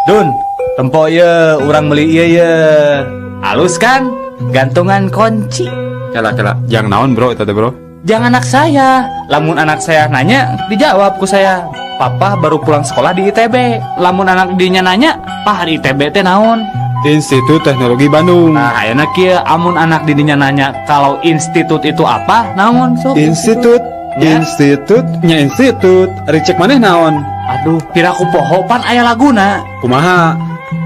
Dun, tempo ye, urang beli ieu ye. Halus kan? Gantungan kunci. Kela kela, jang naon, bro, eta teh, bro? Jang anak saya. Lamun anak saya nanya, dijawab ku saya. Papa baru pulang sekolah di ITB. Lamun anak dinya nanya, "Pah, di ITB teh naon?" Institut Teknologi Bandung. Nah, ayeuna kieu, amun anak didinya nanya kalau institut itu apa, naon sok? Institut, Ya. Institut, nya institut. Ari cek maneh naon? Aduh, piraku poho, pan aya laguna. Kumaha?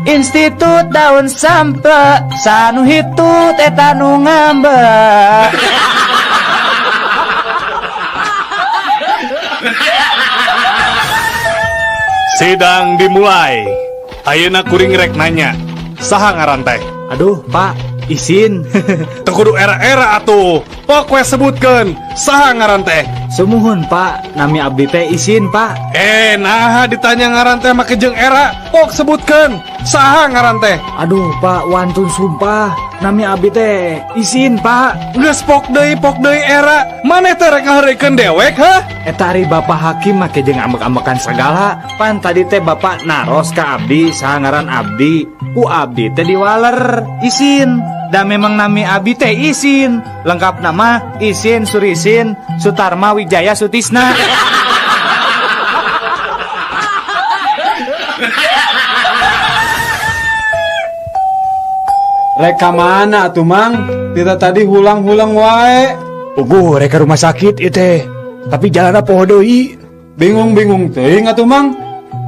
Institut daun sampe, sanu hitut eta nu ngambek. Sidang dimulai. Ayeuna kuring rek nanya. Saha ngaran teh? Aduh, Pak, isin. Teu kudu era-era atuh. Pok we sebutkeun. Saha ngaran teh? Sumuhun, Pak, nami abdi teh Isin, Pak. Eh, nah ditanya ngaran teh make jeung era. Pok sebutkeun. Saha ngaran teh? Aduh, Pak, wantun sumpah. Nami abdi teh Isin, Pak. Geus pok deui era. Maneh teh rek ngaheureuykeun dewek, hah? Eta ari Bapak Hakim make jeung ambek-ambekan segala. Pan tadi teh Bapak naros ka abdi saha ngaran abdi. Ku abdi teh diwaler Isin. Da memang nami abdi teh Isin. Lengkap nama Isin Surisin Sutarma Wijaya Sutisna. Rek ka mana atuh, Mang? Kita tadi hulang-hulang wae. Puguh rek ka rumah sakit ieu teh. Tapi jalanna poho deui. Bingung-bingung teuing atuh, Mang.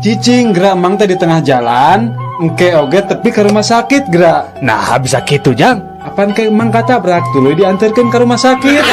Cicing geura Mang teh di tengah jalan, engke oge tepi ke rumah sakit geura. Nah, bisa kitu, Jang. Apan ke Mang katabrak tuluy diantarkeun ke rumah sakit.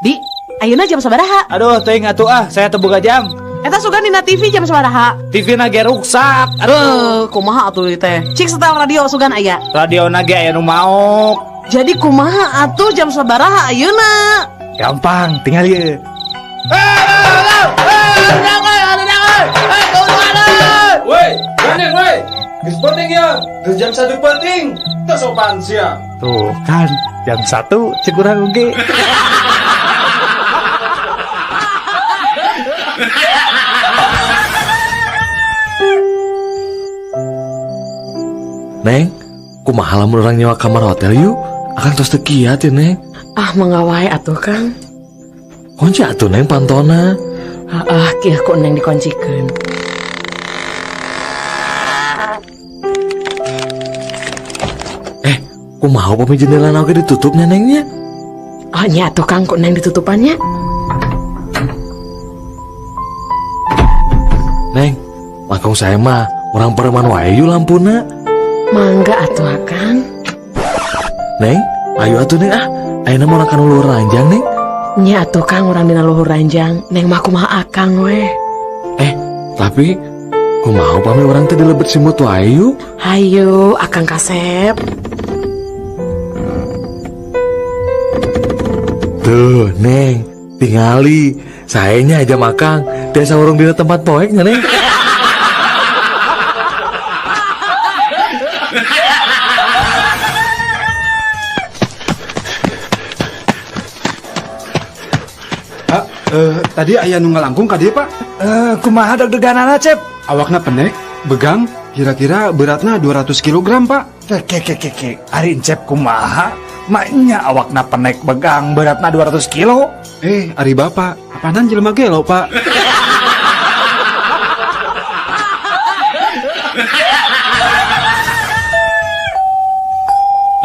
Di, ayeuna jam sabaraha? Aduh, teuing atuh ah, saya teu boga jam. Eta sugan dina TV jam sabaraha? TV na ge ruksak. Aduh, Kumaha atuh ieu teh? Cik setel radio sugan aya. Radio na ge aya nu maok. Jadi kumaha atuh jam sabaraha ayeuna? Gampang, tinggal ieu. Woi, gandeng woi. Geus penting ya, geus jam 1 penting. Teu sopan sia. Tuh kan, jam 1 cek urang oge. Neng, kumaha lamun urang nyewa kamar hotel yuk? Akang tos teu kiat ya, Neng. Ah, mangga wae atuh, Kang. Kunci atuh, Neng, pantona. Ah, ah kieu ku Neng dikuncikeun. Eh, kumaha upami jendela oge ditutupnya, Nengnya? Oh, nya atuh, Kang, ku Neng ditutupannya. Neng, langkung saya mah urang pareman wae yuk lampuna. Mangga atuh, Akang. Neng, ayo atuh, Neng, ah. Ayeuna mah urang kana luhur ranjang, Neng. Nya atuh, Kang, urang dina luhur ranjang. Neng mah kumaha Akang we. Eh, tapi kumaha upami urang teh dilebet simut wae yuk? Hayu, Akang kasep. Tuh, Neng, tingali. Saenya aja makang, tiasa urung dina tempat poek nya, Neng. Pak, tadi aya nu ngalangkung ka dieu, Pak. Eh, kumaha deg-deganana, Cep? Awakna pendek, begang, kira-kira beratna 200 kilogram, Pak. Ke ke ke ke. Ari Encep kumaha? Maknya awakna penek begang beratna 200 kilo. Eh, ari Bapak, apanan jelema gelo, Pak?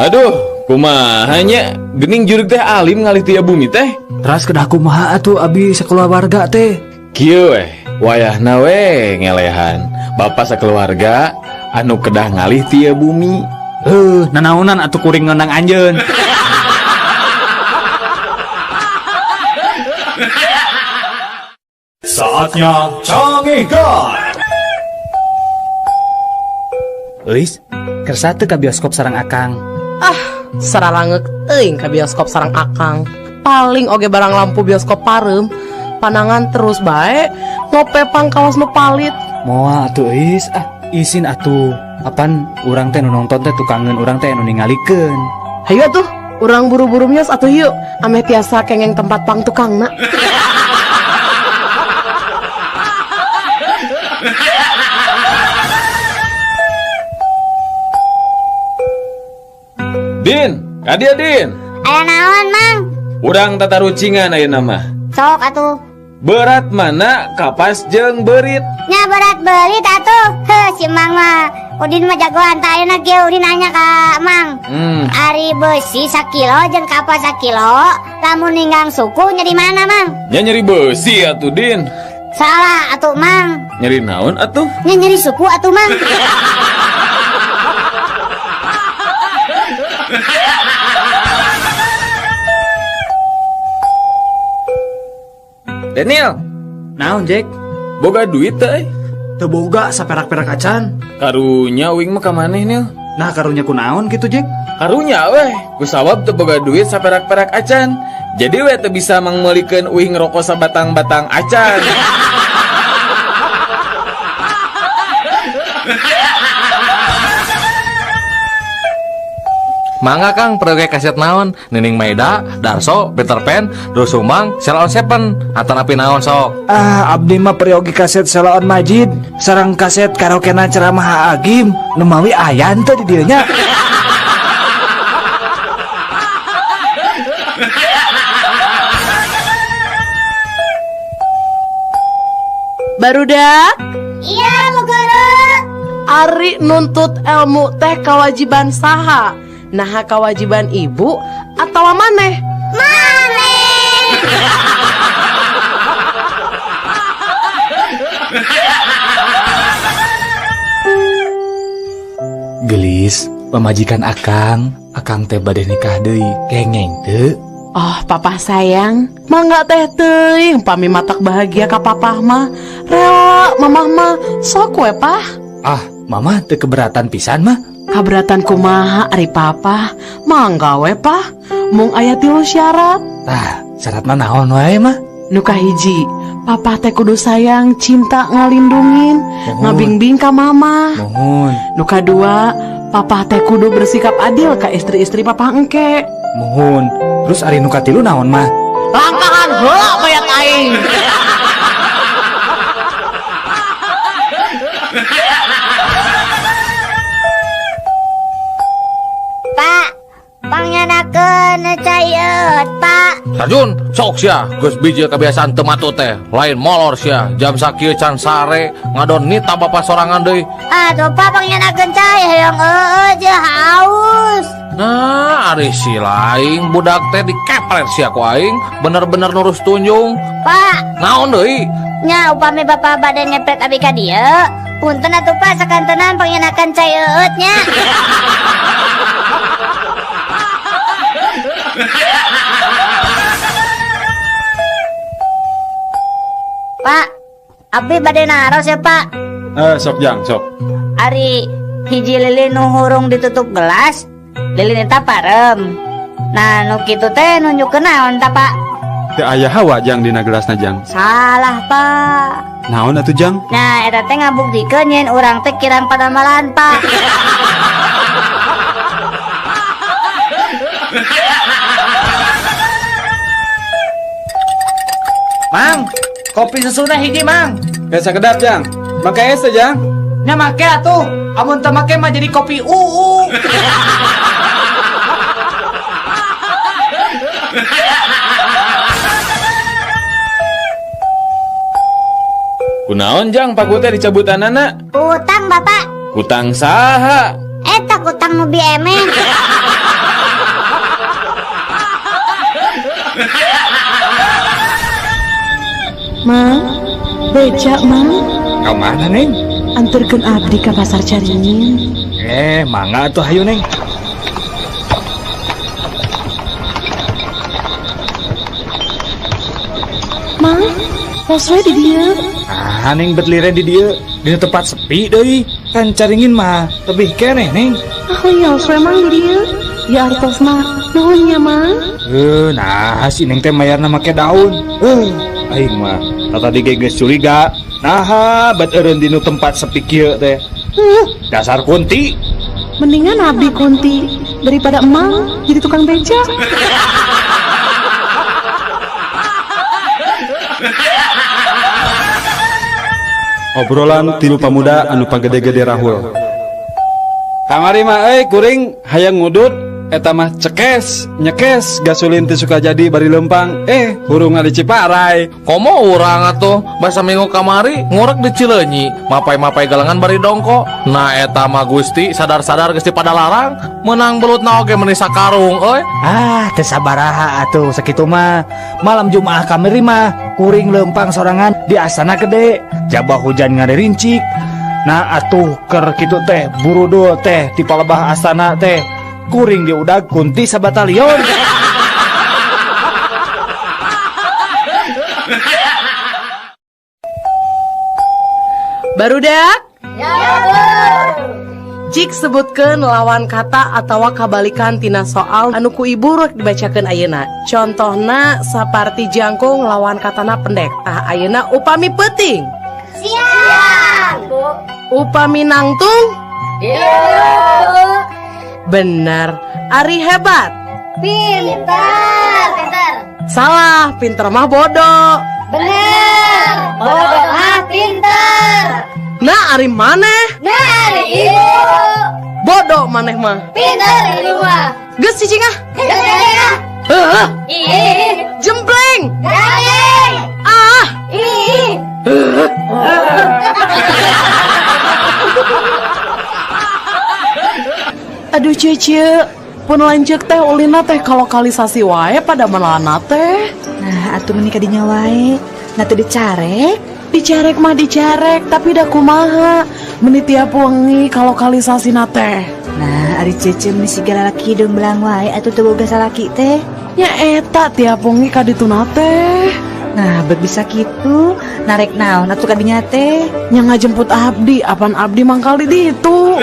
Aduh, kumaha nya? Gening jurig teh alim ngalih tia bumi teh. Teras kedah kumaha atuh abi sakeluarga teh? Kieu weh, wayahna we ngelehan. Bapak sakeluarga anu kedah ngalih tia bumi. Nanaonan atuh kuring ngeunang anjeun. Saatnya Cangehgar. Euis, kersa teu ka bioskop sareng Akang? Ah, saralangeuk teuing ka bioskop sareng Akang. Paling oge barang lampu bioskop pareum, panangan terus bae, ngope pangkawas nu palit. Moal atuh, Euis, ah, isin atuh. Apan urang teh nu nonton teh tukangeun urang teh nu ningalikeun. Hayu atuh. Urang buru-buru mios atuh yuk, ameh tiasa kengeng tempat pang tukangna. Din, kadia Din. Aya naon, Mang? Urang tatarucingan ayeuna mah. Sok atuh. Berat mana kapas jeung beurit? Nya berat beurit atuh. Heuh, si Mang mah. Udin mah jagoan tah ayeuna ge Udin nanya ka Mang. Ari beusi sakilo jeung kapas sakilo, lamun ninggang suku nyeri mana, Mang? Nya nyeri beusi atuh, Din. Salah atuh, Mang. Nyeri naon atuh? Nya nyeri suku atuh, Mang. Daniel, Naon, Jack? Boga duit teh? Teu boga saperak-perak acan. Karunya uing mah ka maneh, Nil. Nah, karunya kunaon kitu, Jack? Karunya weh, kusawab teu boga duit saperak-perak acan. Jadi weh teu bisa mangmeulikeun uing rokok sabatang-batang acan. Mangga Kang, perlu kaset naon? Nining Maida, Darso, Peter Pan, Doel Sumbang, Sheila on Seven, atanapi naon sok? Ah, abdi mah peryogi kaset Sheila on Majid, sareng kaset karaokena ceramah Agim, nu mawi aya teu di dieu nya. Barudak? Iya, Bu Guru. Ari nuntut ilmu teh kewajiban saha? Naha kewajiban ibu atau maneh? Maneh. Gelis, pamajikan akang, akang teh bade nikah deui, kengeng teu? Oh, papa sayang, mangga teh teuing pami matak bahagia ka papah mah. Rela mamah mah, sok we pah. Ah, mama teu keberatan pisan mah. Kaberatan kumaha ari papa? Mangga we pah. Mung aya 3 syarat. Tah, syaratna naon wae mah? Nu kahiji, papa teh kudu sayang, cinta ngalindungin, Mohon. ngabingbing ka mama. Mohon. Nu kadua, papa teh kudu bersikap adil ka istri-istri papa engke. Mohon. Terus ari nu katilu naon mah? Langkahan heula mayat aing. Pak, pangyanakeun cai eut, Pak. Sarjun, sok sia, geus bijil kebiasaan teu matut teh, lain molor sia, jam sakieu can sare, ngadon nita bapa sorangan deui. Aduh, Pak, pangyanakeun cai hoyong eueuh jeung haus. Nah, ari si lain budak teh dikepret sia ku aing, bener-bener nurus tunjung. Pak, naon deui? Nya upami bapa bade ngepret abi ka dieu, punten atuh Pak sakantenan pangyanakeun cai eueut nya. Pak, abdi bade naros ya, Pak. Sok jang, sok. Ari hiji lilin nu hurung ditutup gelas, lilin eta parem. Nah, nu kitu teh nunjukkeun naon ta, Pak? Teu aya hawa jang dina gelasna jang. Salah, Pak. Naon atuh jang? Nah, eta teh ngabuktikeun nyen urang teh kirang padamalan, Pak. Mang, kopi susuna hiji, Mang. Kayak sakedap, Jang. Make es teh, Jang. Nya make atuh. Amun teu make mah jadi kopi uu. Kunaon, Jang, paku teh dicabutanana? Utang, Bapak. Utang saha? Eta utang nu biemen. Mang, beca, Mang. Ka mana, Neng? Anterkeun abdi ka pasar Caringin. Mangga atuh hayu, Neng. Mang, pos we di dieu. Ah, Neng bet liren di dieu. Dina tempat sepi deui. Kan Caringin mah tebih keneh, Neng. Ah, wios we Mang di dieu. Ya artos mah, nuhun nya, Mang. Nah, si Neng teh mayarna make daun. Aing mah tadi ge geus curiga. Naha bet eureun dinu tempat sepi kieu teh. Dasar kunti. Mendingan abdi kunti daripada emang jadi tukang beca. Obrolan tilu pamuda anu pagede-gede rahul. Kamari mah euy kuring hayang ngudut eta mah cekes nyekes gasolin teh suka jadi bari lempang hurungna di Ciparai. Komo urang atuh basa minggu kamari ngorek di Cileunyi mapai-mapai galengan bari dongko. Nah eta mah Gusti sadar-sadar geus padalarang menang belutna oge meuni sakarung euy. Ah teu sabaraha atuh sakitu mah. Malam Jumaah kamari mah kuring lempang sorangan di Astana Gede jabah hujan ngaririncik. Nah atuh ker kitu teh burudul teh di palebah astana teh kuring diudag kunti sabatalion. Barudak? Ya, Bu. Jik sebutkeun lawan kata atawa kabalikan tina soal anu ku ibu rek dibacakeun ayeuna. Contohna saparti jangkung lawan katana pendek. Tah ayeuna upami peuting. Siang, Bu. Upami nangtung? Iya, Bu. Bener. Ari hebat. Pinter. Pinter. Salah, pinter mah bodoh. Bener. Bodoh mah pinter. Nah, ari maneh? Nah, ari ibu. Bodoh maneh mah. Pinter ibu mah. Geus cicing ah. Geus cicing ah. Heuh. Ih. Jempleng. Garing. Ah. Ih. Aduh cece, pun lanjut teh ulina teh kalokalisasi wae pada melana teh. Nah, atuh meuni kadinya wae. Nah teu dicarek. Dicarek mah dicarek, tapi da kumaha. Meuni tiap wengi kalokalisasi na teh. Nah, ari cece meuni siga lalaki hideung belang wae atuh teu boga salaki teh. Nya eta tiap wengi ka dituna teh. Nah, bet bisa kitu, narek naon atuh kadinya teh. Nya ngajemput abdi, apan abdi mangkal di ditu.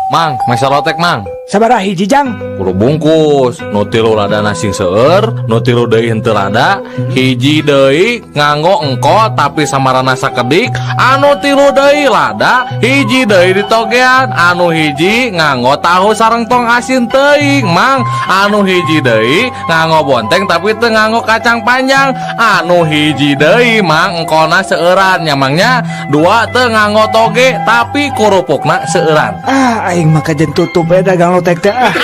Mang, mesa lotek mang. Sabaraha hiji jang? 10 bungkus. Nu tilu ladana sing seueur, nu tilu deui henteu lada, hiji deui nganggo engko tapi samarana sakedik, anu tilu deui lada, hiji deui ditogean, anu hiji nganggo tahu sareng tong asin teuing, mang, anu hiji deui nganggo bonteng tapi teu nganggo kacang panjang, anu hiji deui mang engkona seueuran nya mangnya, dua teu nganggo toge tapi kurupukna seueuran. Ah, aing mah kajen tutup we dagang lotek teh ah.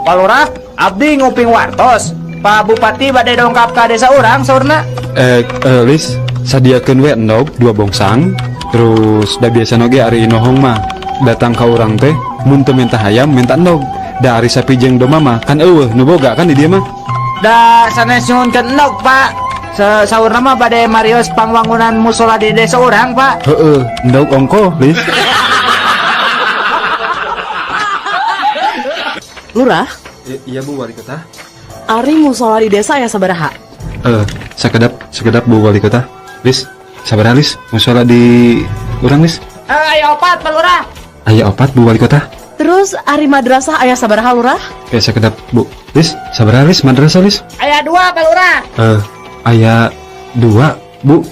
Pak Lurah, abdi nguping wartos. Pak Bupati bade dongkap ka desa urang saurna. Lis, sadiakeun we endog 2 bongsang. Terus da biasa oge ari inohong mah datang ka urang teh mun teu minta hayam minta endog. Da ari sapi jeung domba mah kan eueuh nu boga kan di dieu mah. Da sanes nyuhunkeun endog, Pak. Saurna mah bade marios pangwangunan musola di desa urang, Pak. Heeh, endog ongko, Lis. Lurah? Iya Bu Wali Kota. Ari musola di desa ya sabaraha? Sekedap Bu Wali Kota. Lis, sabaraha Lis? Musola di urang Lis? Aya opat Pak Lurah. Aya opat Bu Wali Kota. Terus ari madrasah aya sabaraha Lurah? Oke, sekedap Bu. Lis, sabaraha Lis madrasah Lis? Aya 2 Pak Lurah. Aya 2 Bu.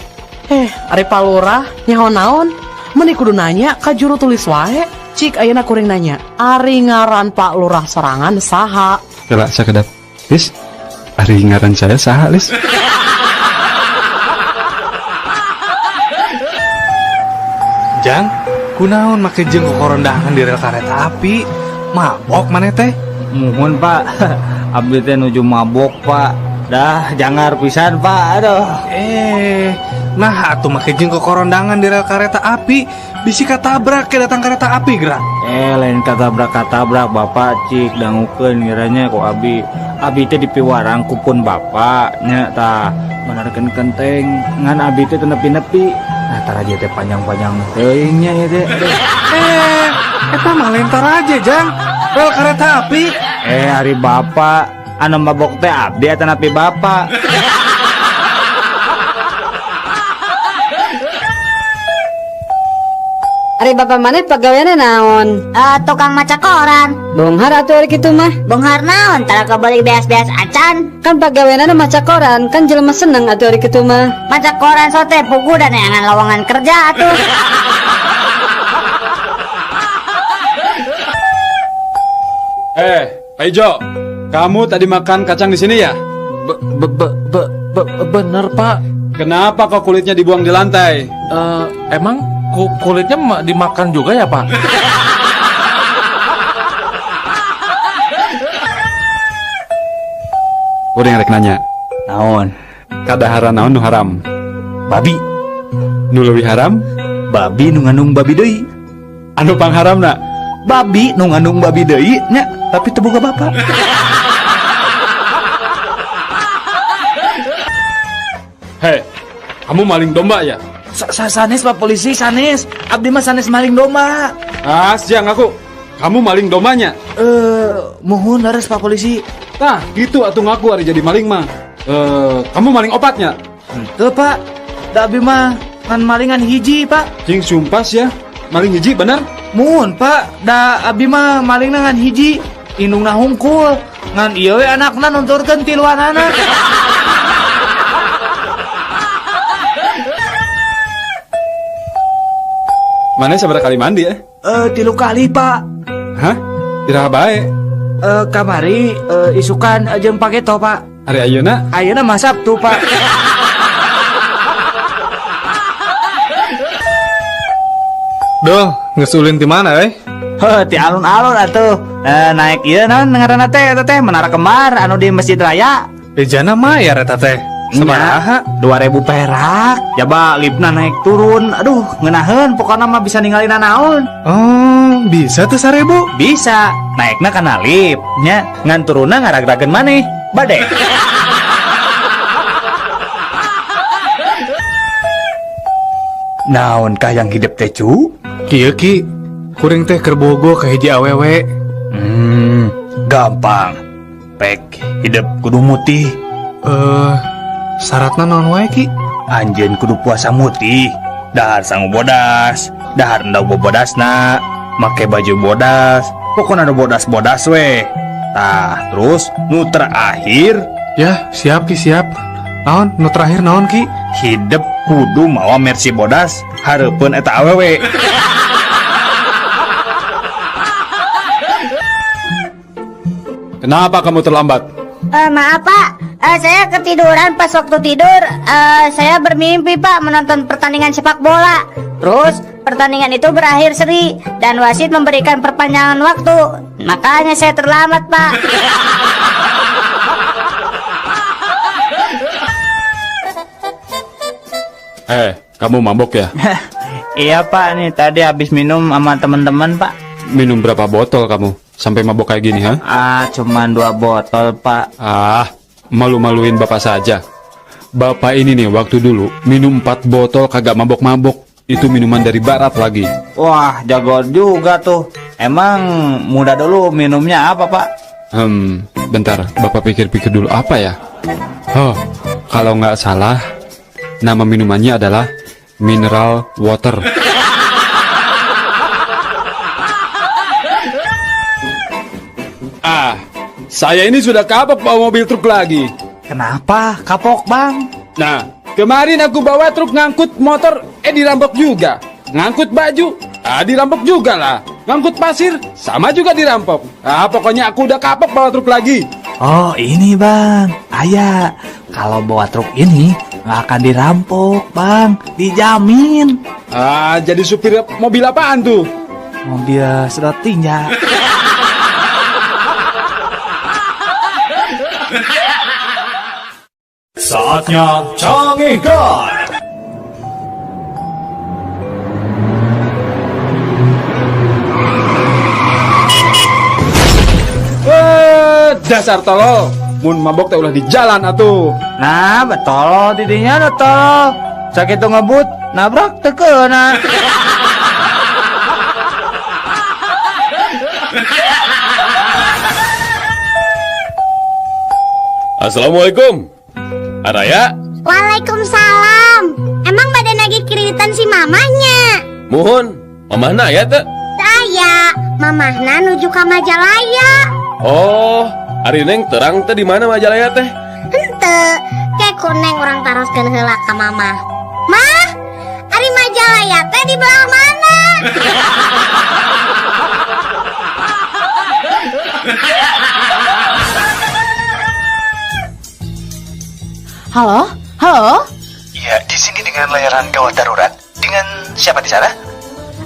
Ari Pak Lurah nyaho naon? Meuni kudu nanya ka juru tulis wae. Cik ayeuna kuring nanya, ari ngaran Pak Lurah sorangan saha? Kela sakedap. Lis, ari ngaran saya saha, Lis? Jang, kunaon make jeung kokorondahan di rel kareta api? Mabok maneh teh? Muhun, Pak. Abdi teh nuju mabok, Pak. Dah jangar pisan, Pak. Aduh. Nah atuh make jeung kokorondangan di rel kareta api. Bisi katabrak ke datang kereta api gerak. Lain katabrak-katabrak Bapak cik dangukeun ngiranya ku abi. Abi teh dipiwarang ku pun bapak nya tah manarkeun kenteng ngan abi teh teu nepi-nepi. Nah taraje teh panjang-panjang teuing nya ieu teh. Aduh. Eta mah lain taraje jang. Rel kereta api. Ari bapak anu mabok teh abdi atanapi bapak. Ari bapak maneh pagaweanna naon? Tukang maca koran. Beunghar atuh ari kitu mah. Beunghar naon? Tara kabeli beas-beas acan. Kan pagaweanna maca koran, kan jelema seneng atuh ari kitu mah. Maca koran sote pugu dan neangan lowongan kerja atuh. Pak Ijo, kamu tadi makan kacang di sini ya? Bener Pak. Kenapa kok kulitnya dibuang di lantai? Emang kulitnya dimakan juga ya Pak? Udah yang rek nanya. Naon? Kadaharan naon nu haram? Babi. Nu leuwih haram? Babi nu ngandung babi deui. Anu pangharamna? Babi nu ngandung babi deui nya, tapi teu boga bapak. Hei, kamu maling domba ya? Sanes Pak Polisi, sanes. Abdi mah sanes maling domba. Ah, siang aku. Kamu maling dombanya? Mohon leres Pak Polisi. Tah, gitu atuh ngaku ari jadi maling mah. Kamu maling opatnya? Henteu Pak. Da abdi mah ngan malingan hiji Pak. Cing sumpah ya, maling hiji bener? Muhun Pak, da abdi mah malingna ngan hiji, indungna hungkul. Ngan ieu we anakna nunturkeun tiluanana. Mana sabaraha kali mandi ya? 3 kali Pak. Hah? Iraha bae? Kamari isukan jeung pageto Pak. Ari ayeuna? Ayeuna mah Sabtu Pak. Duh, geus ulin ti mana euy? Heuh, ti alun-alun atuh. Naik ieu naon ngaranna teh eta teh Menara Kembar anu di Masjid Raya. Ejana mayar eta teh. Sabaraha? 2000 perak. Jaba liftna naik turun. Aduh, ngeunaheun pokona mah bisa ningalina naon. Oh, bisa tuh 1000? Bisa. Naikna kana lift nya, ngan turunna ngaragrageun maneh. Bade. Naon kah yang hidup teh cu? Kieu ki, kuring teh keur bogo ka hiji awewe. Gampang. Pek hidup kudu mutih. Syaratna naon wae ki? Anjeun kudu puasa mutih, dahar sangu bodas, dahar endog bobodasna, make baju bodas, pokona nu bodas-bodas we. Tah, terus nu terakhir. Ya, siap ki, siap. Naon nu terakhir naon ki? Hidup kudu mawa Mercy bodas hareupeun eta awewe. Kenapa kamu terlambat? Maaf Pak, saya ketiduran pas waktu tidur. Saya bermimpi Pak menonton pertandingan sepak bola. Terus pertandingan itu berakhir seri dan wasit memberikan perpanjangan waktu. Makanya saya terlambat Pak. Kamu mabok ya? Iya Pak, nih tadi habis minum sama teman-teman Pak. Minum berapa botol kamu sampai mabok kayak gini, ha? Ah, cuman 2 botol Pak. Ah, malu-maluin bapak saja. Bapak ini nih waktu dulu minum 4 botol kagak mabok-mabok. Itu minuman dari barat lagi. Wah, jago juga tuh. Emang muda dulu minumnya apa Pak? Bentar, bapak pikir-pikir dulu apa ya? Oh, kalau nggak salah nama minumannya adalah mineral water. Ah, saya ini sudah kapok bawa mobil truk lagi. Kenapa kapok Bang? Nah, kemarin aku bawa truk ngangkut motor, dirampok juga. Ngangkut baju, dirampok juga lah. Ngangkut pasir, sama juga dirampok. Ah, pokoknya aku udah kapok bawa truk lagi. Oh, ini Bang, ayah. Kalau bawa truk ini nggak akan dirampok Bang, dijamin. Ah, jadi supir mobil apaan tuh? Mobil sedot tinja. Saatnya Canggihkan. Dasar tolol, mun mabok teh ulah di jalan atuh. Nah, betul tidinya tolol. Sakitu ngebut, nabrak teu keuna. Assalamualaikum. Araya. Waalaikumsalam. Emang badan lagi kreditan si mamanya? Muhun. Mamahna aya teu? Teu aya, mamahna nuju ka Majalaya. Oh, ari Neng terang teh di mana Majalaya teh? Henteu, ke ku Neng urang taroskeun heula ka mamah. Mah, ari Majalaya teh di belah mana? Halo? Halo? Ya, di sini dengan layanan gawat darurat. Dengan siapa di sana?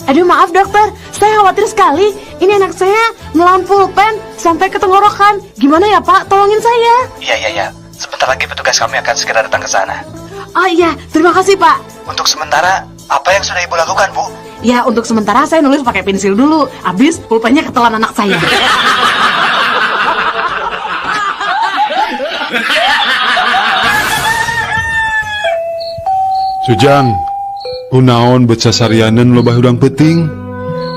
Aduh, maaf dokter, saya khawatir sekali. Ini anak saya menelan pulpen sampai ke tenggorokan. Gimana ya Pak? Tolongin saya. Iya, iya, iya. Sebentar lagi petugas kami akan segera datang ke sana. Oh iya, terima kasih Pak. Untuk sementara, apa yang sudah Ibu lakukan, Bu? Ya, untuk sementara saya nulis pakai pensil dulu. Habis pulpennya ketelan anak saya. Sujang, kunaon bet sasarianeun loba hudang peuting?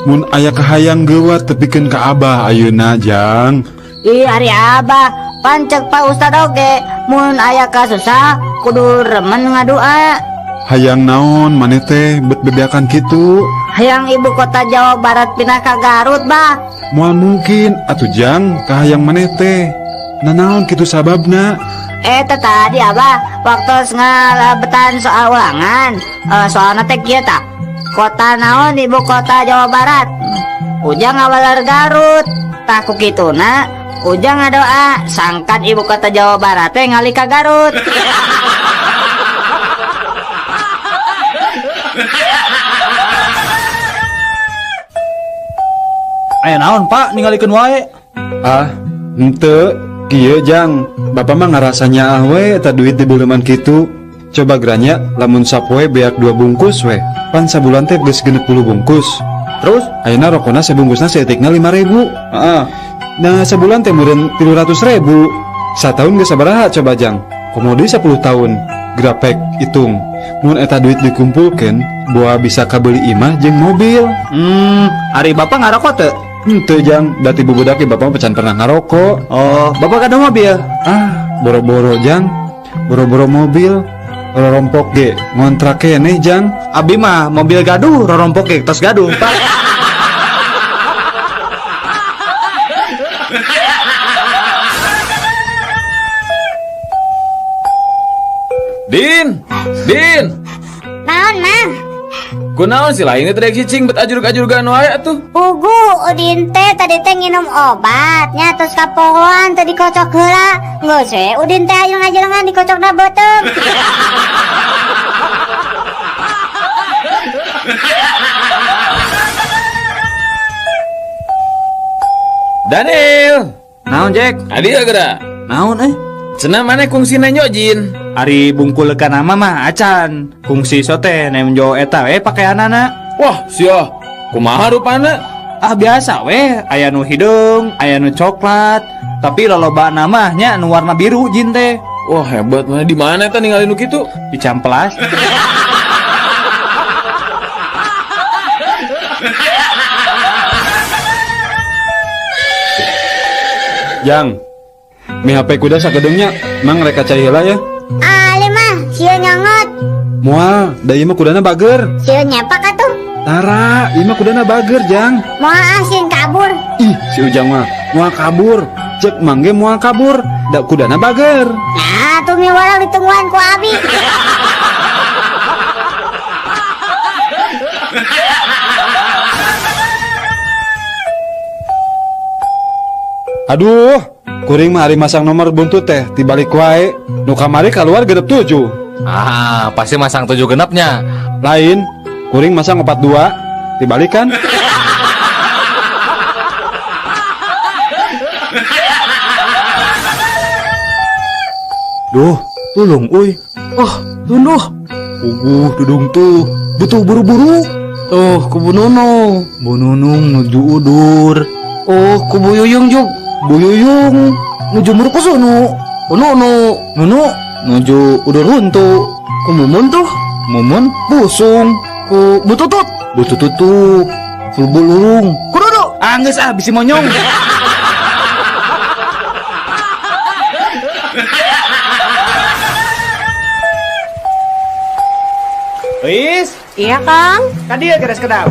Mun aya kahayang geuwat tepikeun ka Abah ayeuna, Jang. Ih, ari Abah, pancek Pak Ustad oge, mun aya kasusah kudu remen ngadua. Hayang naon maneh teh bet bebeakan kitu? Hayang ibu kota Jawa Barat pindah ka Garut, Bah. Moal mungkin atuh Jang, kahayang maneh teh. Nanaon kitu sababna? Teh tadi Abah waktu ngalabetan soal ulangan, soalna teh kieu tah. Kota naon ibu kota Jawa Barat? Ujang ngawaler Garut. Tah ku kituna Ujang ngadoa sangkan ibu kota Jawa Barat teh ngalih ka Garut. Aya naon Pak ningalikeun wae? Ah, henteu. Kieu Jang, Bapak mah ngarasa nyaah we eta duit dibeuleman kitu. Coba geranya lamun sapoe beak 2 bungkus we. Pan sabulan teh geus 60 bungkus. Terus ayeuna rokona sabungkusna saeutikna 5.000. Heeh. Nah, sabulan teh meureun 300.000. Sataun geus sabaraha coba Jang? Komo deui 10 tahun. Grapek hitung. Mun eta duit dikumpulkeun, boa bisa kabeli imah jeung mobil. Ari Bapak ngarokok teu? Henteu Jang, da ti bubudak ge Bapak mah can pernah ngarokok. Oh, Bapak kada mobil? Ah, boro-boro Jang. Boro-boro mobil, rorompok ge ngontrak keneh Jang. Abi mah mobil gaduh, rorompok ge tos gaduh, Pak. Din, Din. Naon, Mang? Kunaon sih lain teh rek cicing bet ajurug-ajurugan wae atuh. Pugu Udin teh tadi teh nginum obat nya terus kapohoan teh dikocok heula. Geus we Udin teh ajreng-ajrengan dikocokna beuteung. Daniel. Naon Jack? Adi geura. Naon euy? Cenah maneh kungsi nenjo jin. Ari bungkul ka nama mah acan. Kungsi sote nemjo eta we pakaianana. Wah, sia. Kumaha rupana? Ah biasa we, aya nu hideung, aya nu coklat. Tapi loloba mah nya nu warna biru jin teh. Wah, hebat mana di mana eta ningali nu kitu? Di Ciamplas. Jang, mi HP kuda sakedeungnya, mang rek cai heula ya. Ali mah, sieun nyongot. Moal, da ieu mah kudana bager. Sieun nyepak atuh. Tara, ieu mah kudana bager, Jang. Moal ah sieun kabur. Ih, si Ujang mah moal kabur. Cek mang ge moal kabur, da kudana bager. Nah, tuh mi walang ditungguan ku abi. Aduh, kuring mah ari masang nomor buntut teh tibalik wae. Nu kamari keluar genep 7. Ah, pasti masang 7 genepnya. Lain, kuring masang 42, tibalik kan? Duh, tulung uy. Oh, tunduh. Uguh, dudung tuh. Butuh buru-buru. Tuh, ku Bu Nunung. Bu Nunung nuju udur. Oh, ku Bu Yuyung jug. Bu Yuyung nuju murkusunu. Ku Nunu. Nunu nuju udur huntu. Ku Mumun tuh. Mumun busung. Ku Bu Tutut. Bu Tutut tuh fulbulurung. Ku Dudu. Anggeus ah bisi monyong. Wis? Iya, Kang. Ka dieu geres kedap.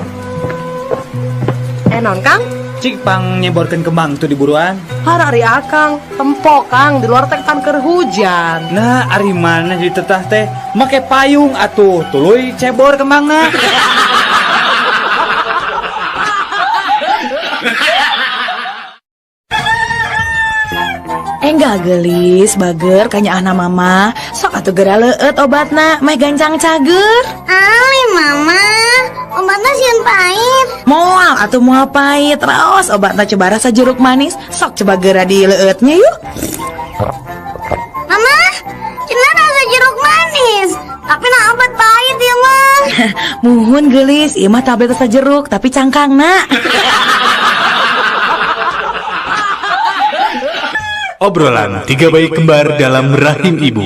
Aya naon, Kang? Cik pang nyeborkeun kembang tuh di buruan. Har ari Akang, tempo Kang, di luar teh pan keur hujan. Nah, ari mana ditetah teh make payung atuh, tuluy cebor kembangna. Enggak gelis, bager kanyaahna mama. Sok atuh geura leueut obatna, meh gancang cager. Ali mama, obatna sieun pahit. Moal atuh moal pahit, raos obatna coba rasa jeruk manis. Sok coba geura dileueutnya yuk. Mama, cenah rasa jeruk manis, tapi nah obat pahit ya mah. Muhun gelis, ieu mah tablet rasa jeruk tapi cangkangna. Obrolan tiga bayi kembar dalam rahim ibu.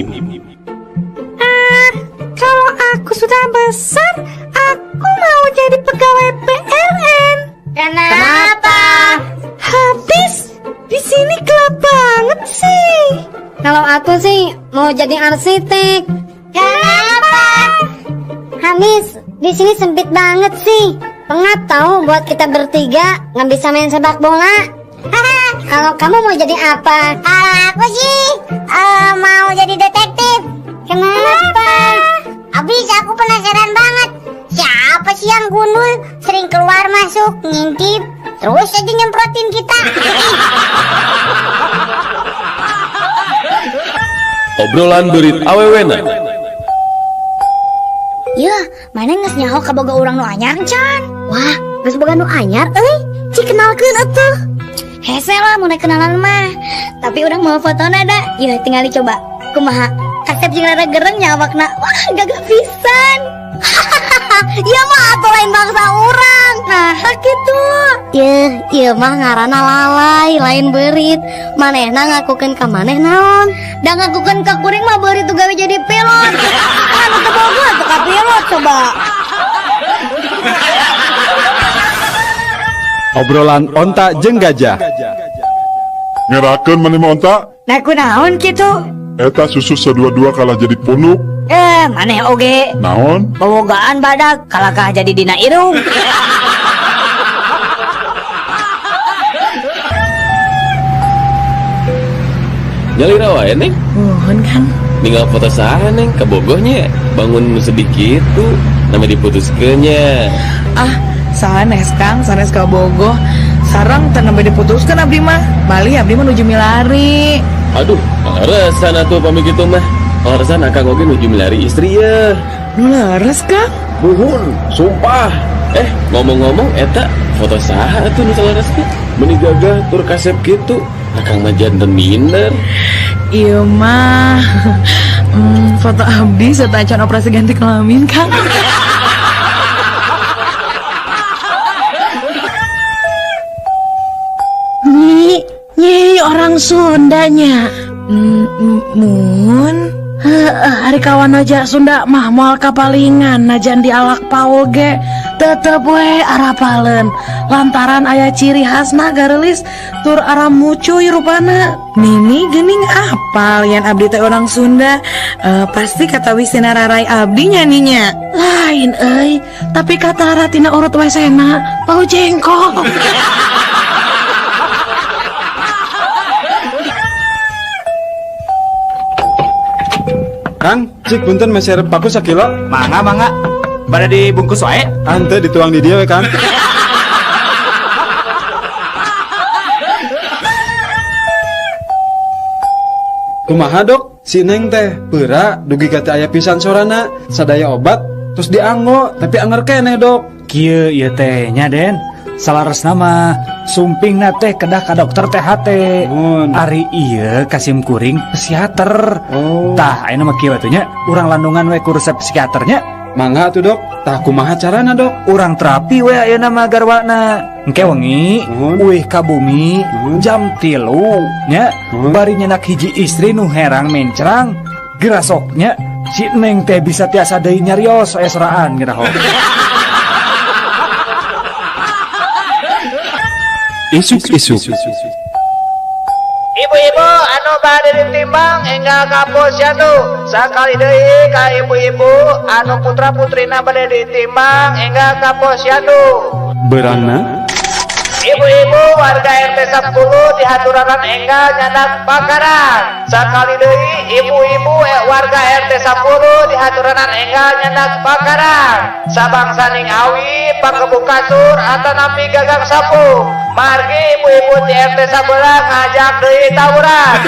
Kalau aku sudah besar, aku mau jadi pegawai PLN. Kenapa? Habis di sini gelap banget sih. Kalau aku sih mau jadi arsitek. Kenapa? Habis di sini sempit banget sih. Pengap tahu buat kita bertiga nggak bisa main sepak bola. Kalau kamu mau jadi apa? Kalau aku sih mau jadi detektif. Kenapa? Abis aku penasaran banget. Siapa sih yang gundul sering keluar masuk ngintip terus aja nyemprotin kita. Obrolan beurit awewena. Yeuh, mana geus nyaho kaboga urang nu anyar can? Wah, geus boga nu anyar euy. Cik kenalkeun atuh. Hese lah mau kenalan mah. Tapi urang mau fotona da. Yeuh, tinggal dicoba. Kumaha? Kasep jeung rada gereng nya awakna. Wah, gagah pisan. Ieu mah atuh lain bangsa urang. Nah, kitu. Yeuh, ieu mah ngaranna lalai, lain beurit. Manehna ngakukeun ka maneh naon? Da ngakukeun ka kuring mah beurit tuh gawe jadi pilot. Anu teu boga atuh ka pilot coba. Obrolan onta jeung gajah. Ngerakeun maneh mah onta? Nah kunaon kitu? Eta susu sadua-dua kalah jadi punuk. Maneh oge. Naon? Bobogaan badak kalakah jadi dina irung. Nyalira wae, Neng. Muhun kan. Ninggal foto saha, Neng, kabogohnya. Bangun sedih kitu, nama diputuskeunnya. Ah, sanes Kang, sanes kabogoh. Sareng teu nembe diputuskeun abdi mah. Bali abdi mah nuju milari. Aduh, leresan atuh pami kitu mah. Leresan akang oge nuju milari istri ye. Nu leres, Kang? Muhun, sumpah. Ngomong-ngomong eta foto saha atuh nu saleresna? Meuni gagah tur kasep kitu. Akang mah janten minder. Ieu mah foto abdi sateuacan operasi ganti kelamin, Kang. Nyi, nyi orang Sundanya. Mun. Heeh, ari kawan aja Sunda mah moal kapalingan najan dialak paul ge tetep we arapaleun lantaran aya ciri khasna gareulis tur ara mucuy rupana. Nini geuning apal yan abdi teh orang Sunda, pasti kata wisina rarai abdi nya ninya. Lain euy, tapi kata ratina urut wesena bau jengkol. Kang, cik punten meser paku sakilo. Mangga mangga. Pada dibungkus wae. Ante dituang di dia we, Kang. Kumaha dok, si Neng teh peura dugi ka teu aya pisan sorana, sadaya obat terus dianggo tapi anger keneh dok. Kieu ieu teh nya Den. Salaresna mah sumpingna teh kedah ka dokter THT. Ari ieu kasim kuring psikiater. Oh. Tah ayeuna mah kieu atuh nya, urang landungan we ku resep psikiaternya. Mangga atuh dok, tah kumaha carana dok? Urang terapi we ayeuna mah garwana. Engke wengi uih ka bumi jam 3 nya, bari nyenak hiji istri nu herang mencrang, gerasoknya si Neng teh bisa tiasa deui nyarios aya soraan geura. Isuk-isuk. Ibu-ibu anu bade ditimbang enggal ka posyandu. Sakali deui ka ibu-ibu anu putra-putrina bade ditimbang enggal ka posyandu. Berangna Ibu-ibu warga RT 10 dihaturanan enggal nyandak bakaran. Sakali deui ibu-ibu warga RT 10 dihaturanan enggal nyandak bakaran. Sabangsaning awi panggebuk kasur atanapi gagang sapu. Margi ibu-ibu di RT 11 ngajak deui tawuran.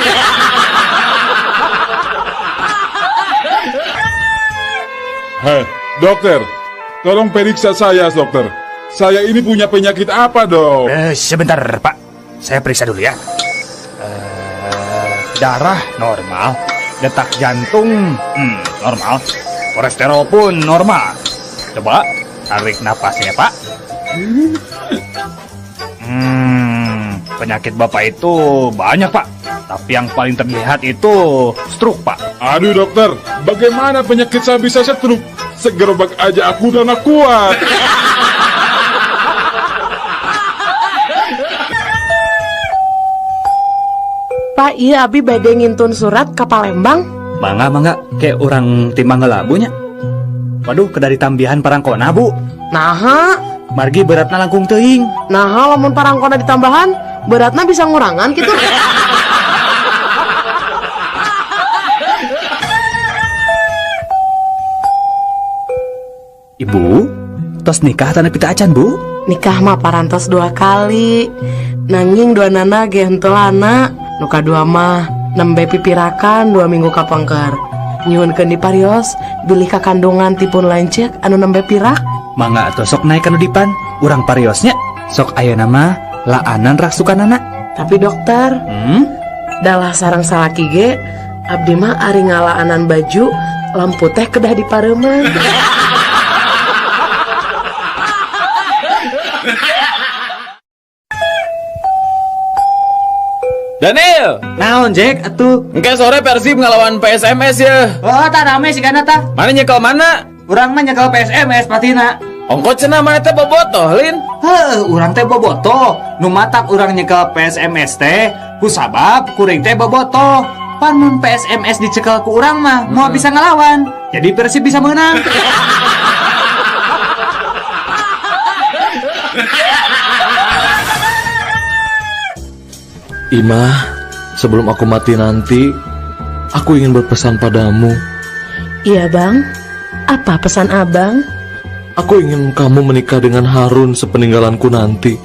Hei, dokter, tolong periksa saya, dokter. Saya ini punya penyakit apa, dok? Sebentar, Pak. Saya periksa dulu ya. Darah normal, detak jantung normal, kolesterol pun normal. Coba tarik napasnya, Pak. Penyakit Bapak itu banyak, Pak. Tapi yang paling terlihat itu stroke, Pak. Aduh, dokter, bagaimana penyakit saya bisa stroke? Segerobak aja aku udah nggak kuat. Pak, iya abi bade ngintun surat ka Palembang. Mangga, mangga, kayak orang timbang ngelabunya. Waduh, kedari tambihan parangkona, Bu. Naha? Margi beratna langkung teuing. Naha lamun parangkona ditambahan, beratna bisa ngurangan gitu. Ibu, tos nikah tanah pita acan, Bu? Nikah mah parantos 2 kali. Nanging dua nana ge henteu lana. Nu kadua mah nembe pipirakan 2 minggu kapengker. Nyuhunkeun diparios bilih kakandungan tipun lanceuk anu nembe pirak. Mangga atuh sok naik kanu dipan, urang pariosnya. Sok ayeuna mah laanan raksukanana. Tapi dokter, dalah sareng salaki ge abdi mah ari ngalaanan baju lampu teh kedah dipareuman. Daniel, naon Jack atuh? Engke sore Persib ngelawan PSMS ya. Oh, tah rame sih kana tah. Mana nyekel mana? Urang mah nyekel PSMS patina. Ongko cenah mana teh bobotoh, Lin? Heuh, urang teh bobotoh. Nu matak urang nyekel PSMS teh ku sabab kuring teh bobotoh. Pan mun PSMS dicekel ku urang mah moal bisa ngelawan. Jadi Persib bisa menang. Imah, sebelum aku mati nanti, aku ingin berpesan padamu. Iya bang, apa pesan abang? Aku ingin kamu menikah dengan Harun sepeninggalanku nanti.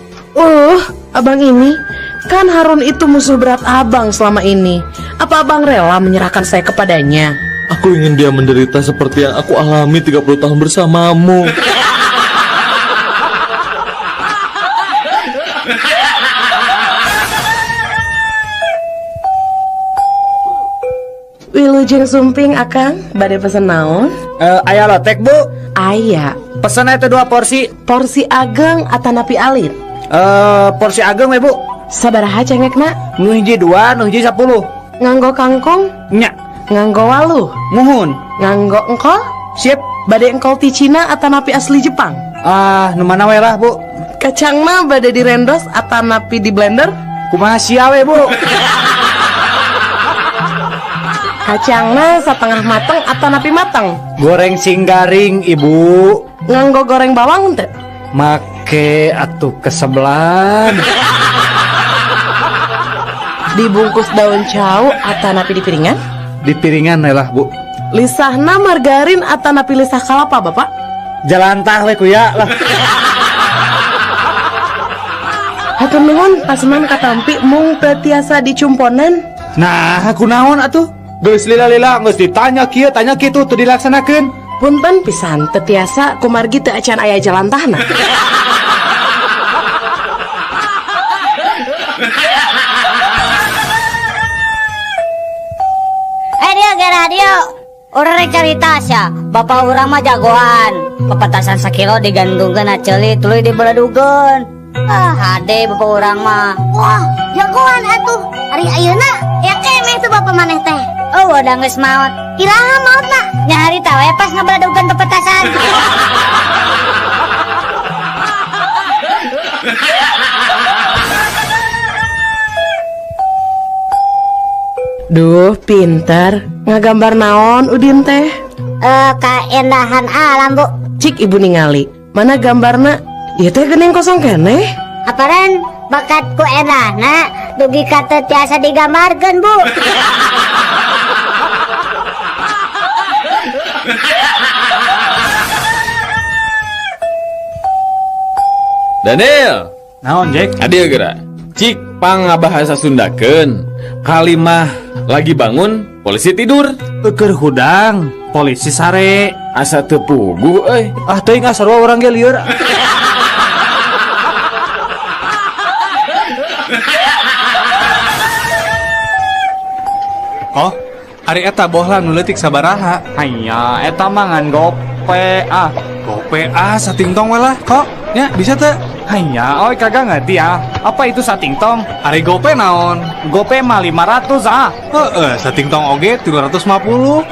Abang ini, kan Harun itu musuh berat abang selama ini. Apa abang rela menyerahkan saya kepadanya? Aku ingin dia menderita seperti yang aku alami 30 tahun bersamamu. Wilujeng sumping akang, bade pesen naon? Aya lotek bu? Aya. Pesen eta 2 porsi. Porsi ageng atanapi alit? Porsi ageng we bu. Sabaraha cengekna? Nu hiji 2, nu hiji 10. Nganggo kangkung? Nya. Nganggo waluh? Muhun. Nganggo engkol? Sip. Bade engkol ti Cina atanapi asli Jepang? Ah, nu mana we lah bu. Kacangna bade direndos atanapi di blender? Kumaha sia we bu. Kacangna setengah mateng atanapi mateng? Goreng sing garing ibu. Nganggo goreng bawang teu? Make atuh kesebelan. Dibungkus daun cau atanapi di piringan? Di piringan lah bu. Lisahna margarin atanapi lisah kalapa bapak? Jalantah we kuya lah. Hatur nuhun paseman katampi mung teu tiasa dicumponan. Nah, kunaon atuh? Geus lila-lila geus ditanya kieu tanya kitu teu dilaksanakeun. Punten pisan teu tiasa kumargi teu acan aya jalantahna. Dia ge radio. Urang rek carita sia, bapak urang mah jagoan. Pepetasan sakilo digantungkeun na ceuli tuluy dibeledugeun. Ah, hade bapak urang mah. Wah, jagoan atuh. Ari ayeuna ya kemeh tuh bapak maneh teh. Oh, udah geus maot. Iraha maotna? Nya harita we pas ngabeledugeun pepetasan. Duh, pinter. Ngagambar naon Udin teh? Kaendahan alam, Bu. Cik ibu ningali. Mana gambarna? Ieu teh geuning kosong keneh. Aparan bakat ku endahna dugi ka teu tiasa digambarkeun, Bu. Daniel. Naon, Jack? Adil geura. Cik pangabahasa Sundakeun. Kalimah lagi bangun, polisi tidur. Eukeur hudang, polisi sare. Asa teu puguh euy. Ah teuing ah sarua urang ge lieur. Oh, ari eta bohlam nu leutik sabaraha? Hanya eta mah ngan gope ah. Gope ah satingtong we lah kok. Ya, bisa teu? Hanya, oi kagak ngerti ah. Apa itu satingtong? Ari gope naon? Gope mah 500 ah. Heeh, satingtong oge 350.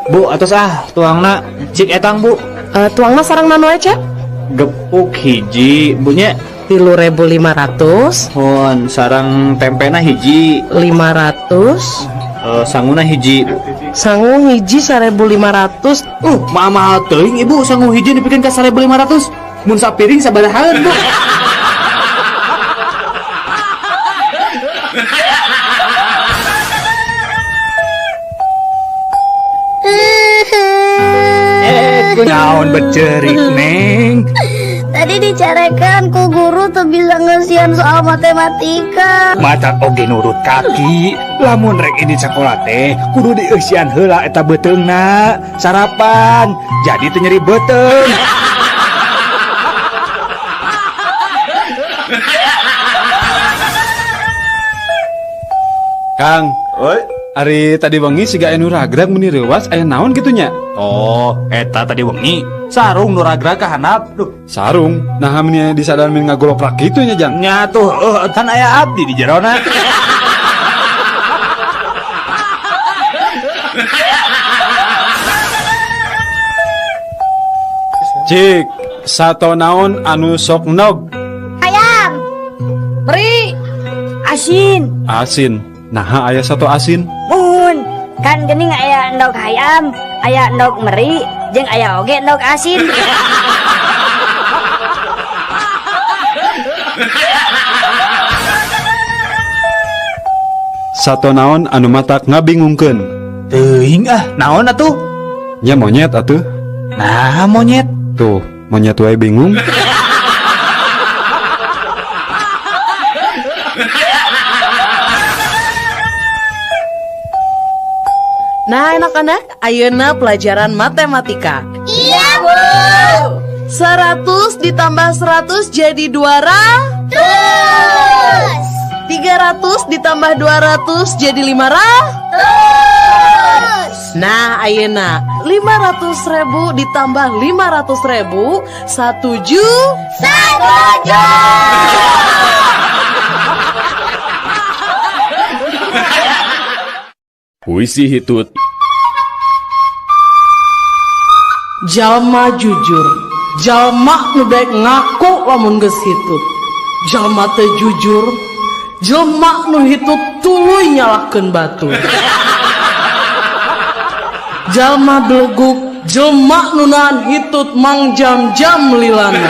Bu, atos ah tuangna cik etang, Bu. Tuangna sareng naon wae, Cep? Gepuk hiji, Bu nya. 3.500. Hon, sareng tempena hiji. 500. Sanguna hiji. Sangu hiji 1.500. Mahal teuing Ibu, sangu hiji dipikeun ka 1.500. Mun sapiring sabarahaan, Bu? Naon becerik, Neng? Tadi dicarekan ku guru tuh bisa ngesian soal matematika. Mata oge nurut kaki. Lamun rek ini sekolah teh kudu dieusian heula eta beuteungna. Sarapan jadi teu nyeri beuteung. Kang, oi, ari tadi wengi siga anu ragrag meni reuwas aya naon kitu nya? Oh, eta tadi wengi sarung nu ragrag ka handap. Duh, sarung. Nah, meni disadaran meni ngagoloprak kitu nya, Jang. Nya tuh, kan aya abdi di jerona. Cik, sato naon anu sok nog? Ayam. Meri. Asin. Asin. Nah, aya satu asin. Mun, kan geuning aya endog hayam, aya endog meri, jeung aya oge endog asin. Sato naon anu matak ngabingungkeun? Teuing ah, naon atuh? Nya monyet atuh. Nah, monyet. Tuh, monyet wae bingung. Nah, anak-anak, ayeuna pelajaran matematika. Iya, Bu. 100 ditambah 100 jadi 200. 300 ditambah 200 jadi 500. Nah, ayeuna 500.000 ditambah 500.000 1 juta. 1 juta. Puisi hitut. Jalma jujur, jalma nu daek ngaku lamun geus hitut. Jalma teu jujur, jelma nu hitut tuluy nyalahkeun batur. Jalma beleguk, jelma nu nahan hitut mangjam-jam lilana.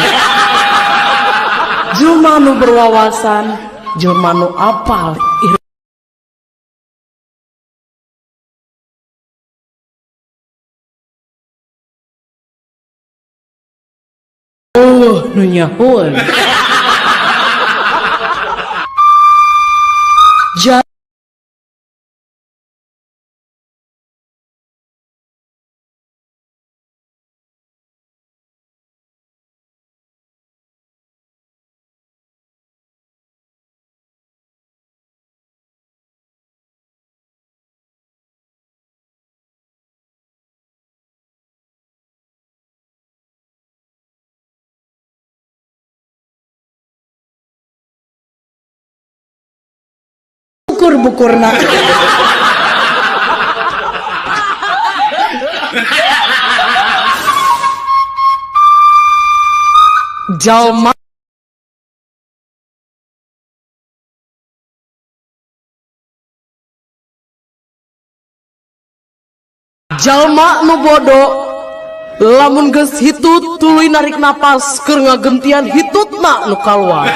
Jelma nu berwawasan, jelma nu apal nu nyahoan. Bukur-bukurna. Jalma Jalma nu bodo lamun geus hitut tuluy narik napas keur ngagentian hitutna nu kaluar.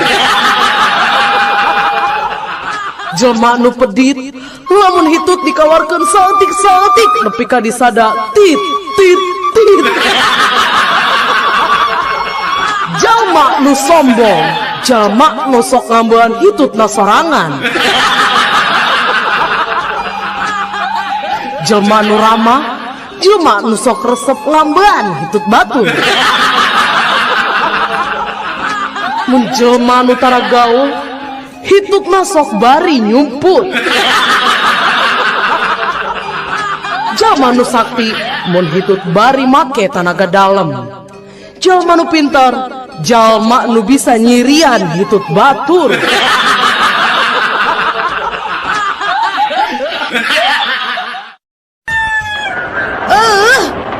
Jelma nu pedit lamun hitut dikaluarkeun saeutik-saeutik nepi ka disada tit tit tit. Jalma nu sombong, jalma nu sok ngambean hitutna sorangan. Jelma nu ramah, jelma nu sok resep ngambean hitut batur. Mun jelma nu tara gaul, hitutna sok bari nyumput. Jalma nu sakti, mun hitut bari make tanaga dalem. Jalma nu pintar, jalma nu bisa nyirian hitut batur.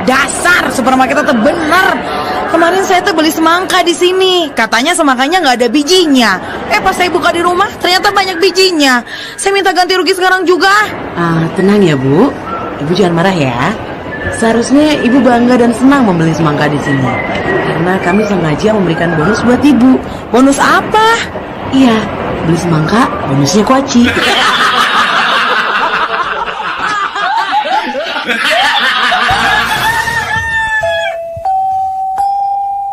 Dasar supermarket itu bener. Kemarin saya tuh beli semangka di sini. Katanya semangkanya nggak ada bijinya. Pas saya buka di rumah ternyata banyak bijinya. Saya minta ganti rugi sekarang juga. Tenang ya Bu. Ibu jangan marah ya. Seharusnya ibu bangga dan senang membeli semangka di sini. Karena kami sengaja memberikan bonus buat ibu. Bonus apa? Iya, beli semangka, bonusnya kuaci.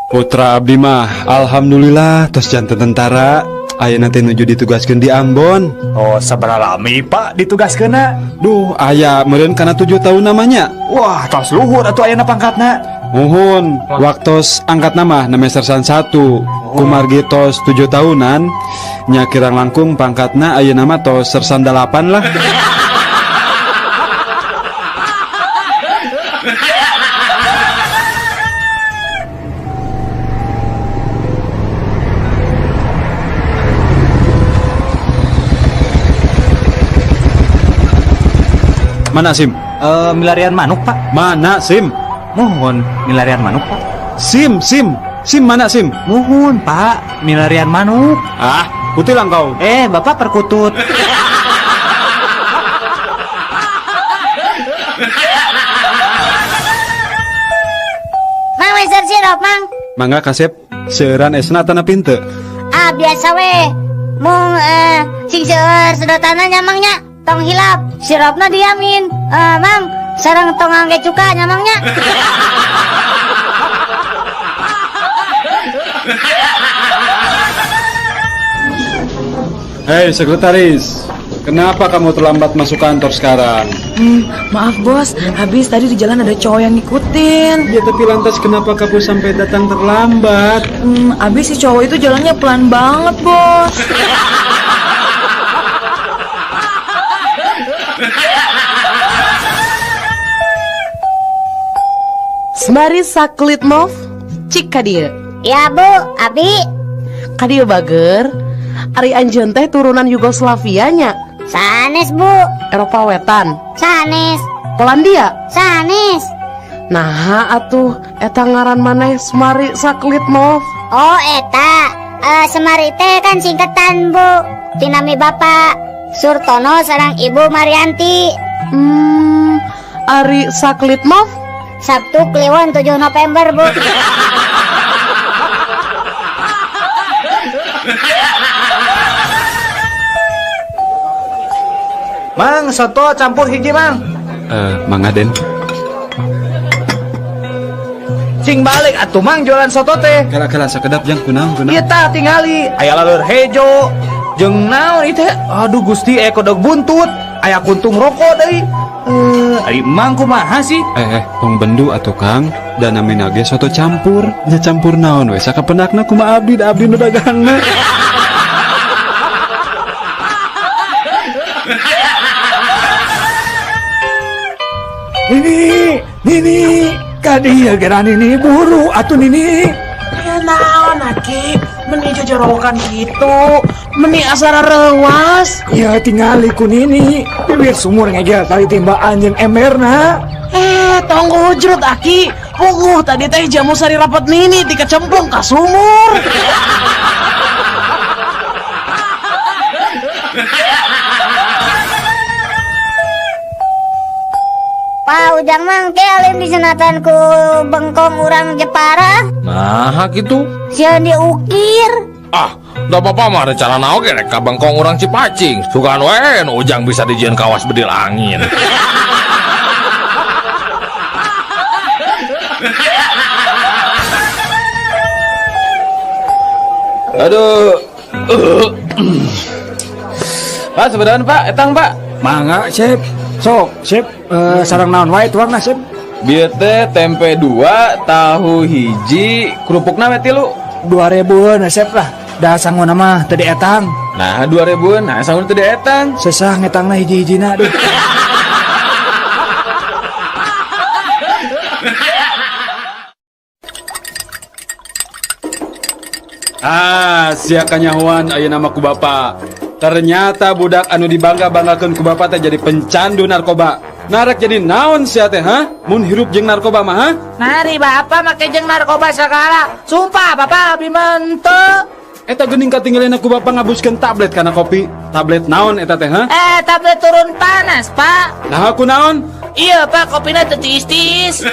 Putra abdi mah alhamdulillah tos janten tentara. Ayeuna teh nuju ditugaskeun di Ambon. Oh, sabaraha lami Pak ditugaskeunna? Duh, aya meureun kana 7 tahun namanya. Wah, tos luhur atuh ayeuna pangkatna. Muhun, waktos angkat nama name sersan 1. Kumargi tos 7 tahunan, nya kirang langkung pangkatna ayeuna mah tos sersan 8 lah. Mana SIM? Milarian manuk Pak. Mana SIM? Mohon milarian manuk Pak. SIM, SIM, SIM mana SIM? Mohon Pak, milarian manuk. Ah, putih lah kau. Bapak perkutut. Mang meser sirup Mang. Mangga kasep, seueuran esna tanah pinte. Ah, biasa we. Mung sing seueur sedotanna nya Mang nya. Tong hilap, sirupna diamin. Mang, sareng tong angge cuka nya Mang nya. Hei sekretaris, kenapa kamu terlambat masuk kantor sekarang? Maaf bos, habis tadi di jalan ada cowok yang ngikutin. Ya tapi lantas kenapa kamu sampai datang terlambat? Habis si cowok itu jalannya pelan banget bos. Semari Saklitmov, cik ka dieu. Ya Bu, abi. Ka dieu bager. Ari anjeun teh turunan Yugoslavia nya. Sanes Bu. Eropa Wetan. Sanes. Polandia. Sanes. Nah atuh eta ngaran maneh Semari Saklitmov. Oh eta, Semari teh kan singkatan Bu. Tinami Bapak Surtono sareng Ibu Marianti. Ari Saklitmov Sabtu Kliwon 7 November Bu. Mang, soto campur hiji Mang. Mang Aden. Cing balik atuh Mang jualan soto teh. Kala-kala sakedap jang kunaon kunaon. Ieu tah tingali aya laleur hejo jeung naon ieu teh. Aduh Gusti kodog buntut, aya kuntung rokok deui. Ari Mang kumaha sih? Tong bendu atuh Kang, da namina ge soto campur. Nya campur naon we sakapenakna kumaha abdi da abdi nu dagangna. Nini, Nini, kadieu geura Nini buru atuh Nini. Naon aki, meni jojorowokan kitu, meni asara reuas. Ya tingali ku Nini, bibir sumur ngegel tali timbaan jeung emberna. Tong hujrut aki, puguh tadi teh jamu sari rapet Nini dikecemplung ka sumur. Pak Ujang mah engke alim disunatan ku bengkong urang Jepara. Nah, kitu. Sieun diukir. Ah, da bapak mah rencana oge rek ka bengkong urang Cipacing. Sugan we nu Ujang bisa dijieun kawas bedil angin. Aduh. Pak, sebenarnya Pak, etang Pak. Mangga, Sip. Sok, Sip, sareng naon wae tuangna, Sip? Bieu teh tempe 2, tahu hiji, kerupukna we 3. 2000-an Sip lah. Da sanguna mah teu dietang. Nah, 2000-an, nah sanguna teu dietang. Sesah ngetangna hiji-hijina aduh. Ah, sia kanyahoan ayeuna mah ku bapa. Ternyata budak anu dibangga-banggakeun ku bapa teh jadi pencandu narkoba. Narek jadi naon sia teh, ha? Mun hirup jeung narkoba mah, ha? Nari bapa make jeung narkoba segala. Sumpah bapa abdi mah henteu. Eta geuning katinggalina ku bapa ngabuskeun tablet kana kopi. Tablet naon eta teh, ha? Tablet turun panas, Pak. Nah, aku naon? Iya, Pak, kopina teu tiis-tiis.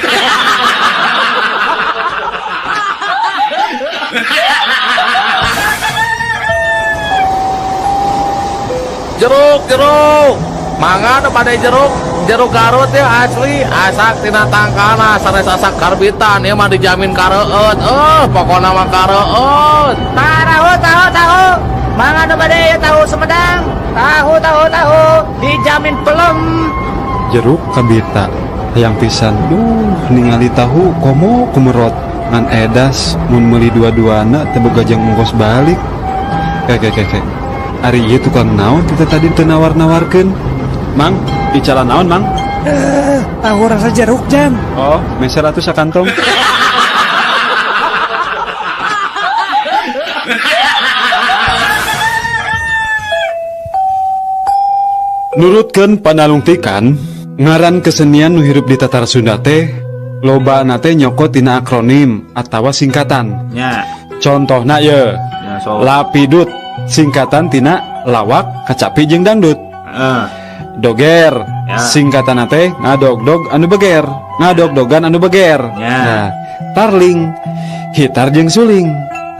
Jeruk, jeruk. Mangga nu bade jeruk, jeruk Garut ya asli, asak tina tangkana sanes asak karbitan ieu mah dijamin kareueut. Pokona mah kareueut. Tahu, tahu, tahu. Mangga nu bade ieu tahu Sumedang. Tahu, tahu, tahu. Dijamin pelem. Jeruk kabita hayang pisan. Duh, ningali tahu komo kumerot. Ngan edas mun meuli dua-duana teu boga jang ongkos balik. Kek. Ari ieu tukang naon kita tadi teu nawar-nawarkeun. Mang, bicara naon, Mang? Tahu rasa jeruk, Jang. Oh, meser atuh sakantong. Nurutkeun panalungtikan, ngaran kesenian nu hirup di Tatar Sunda teh lobana teh nyokot tina akronim atawa singkatan. Nya. Contohna ye. Ya, so. Lapidut singkatan tina lawak, kacapi jeung dangdut. Doger ya. Singkatan teh ngadogdog anu beger, ngadogdogan anu beger. Ya. Nah, tarling hitar jeung suling.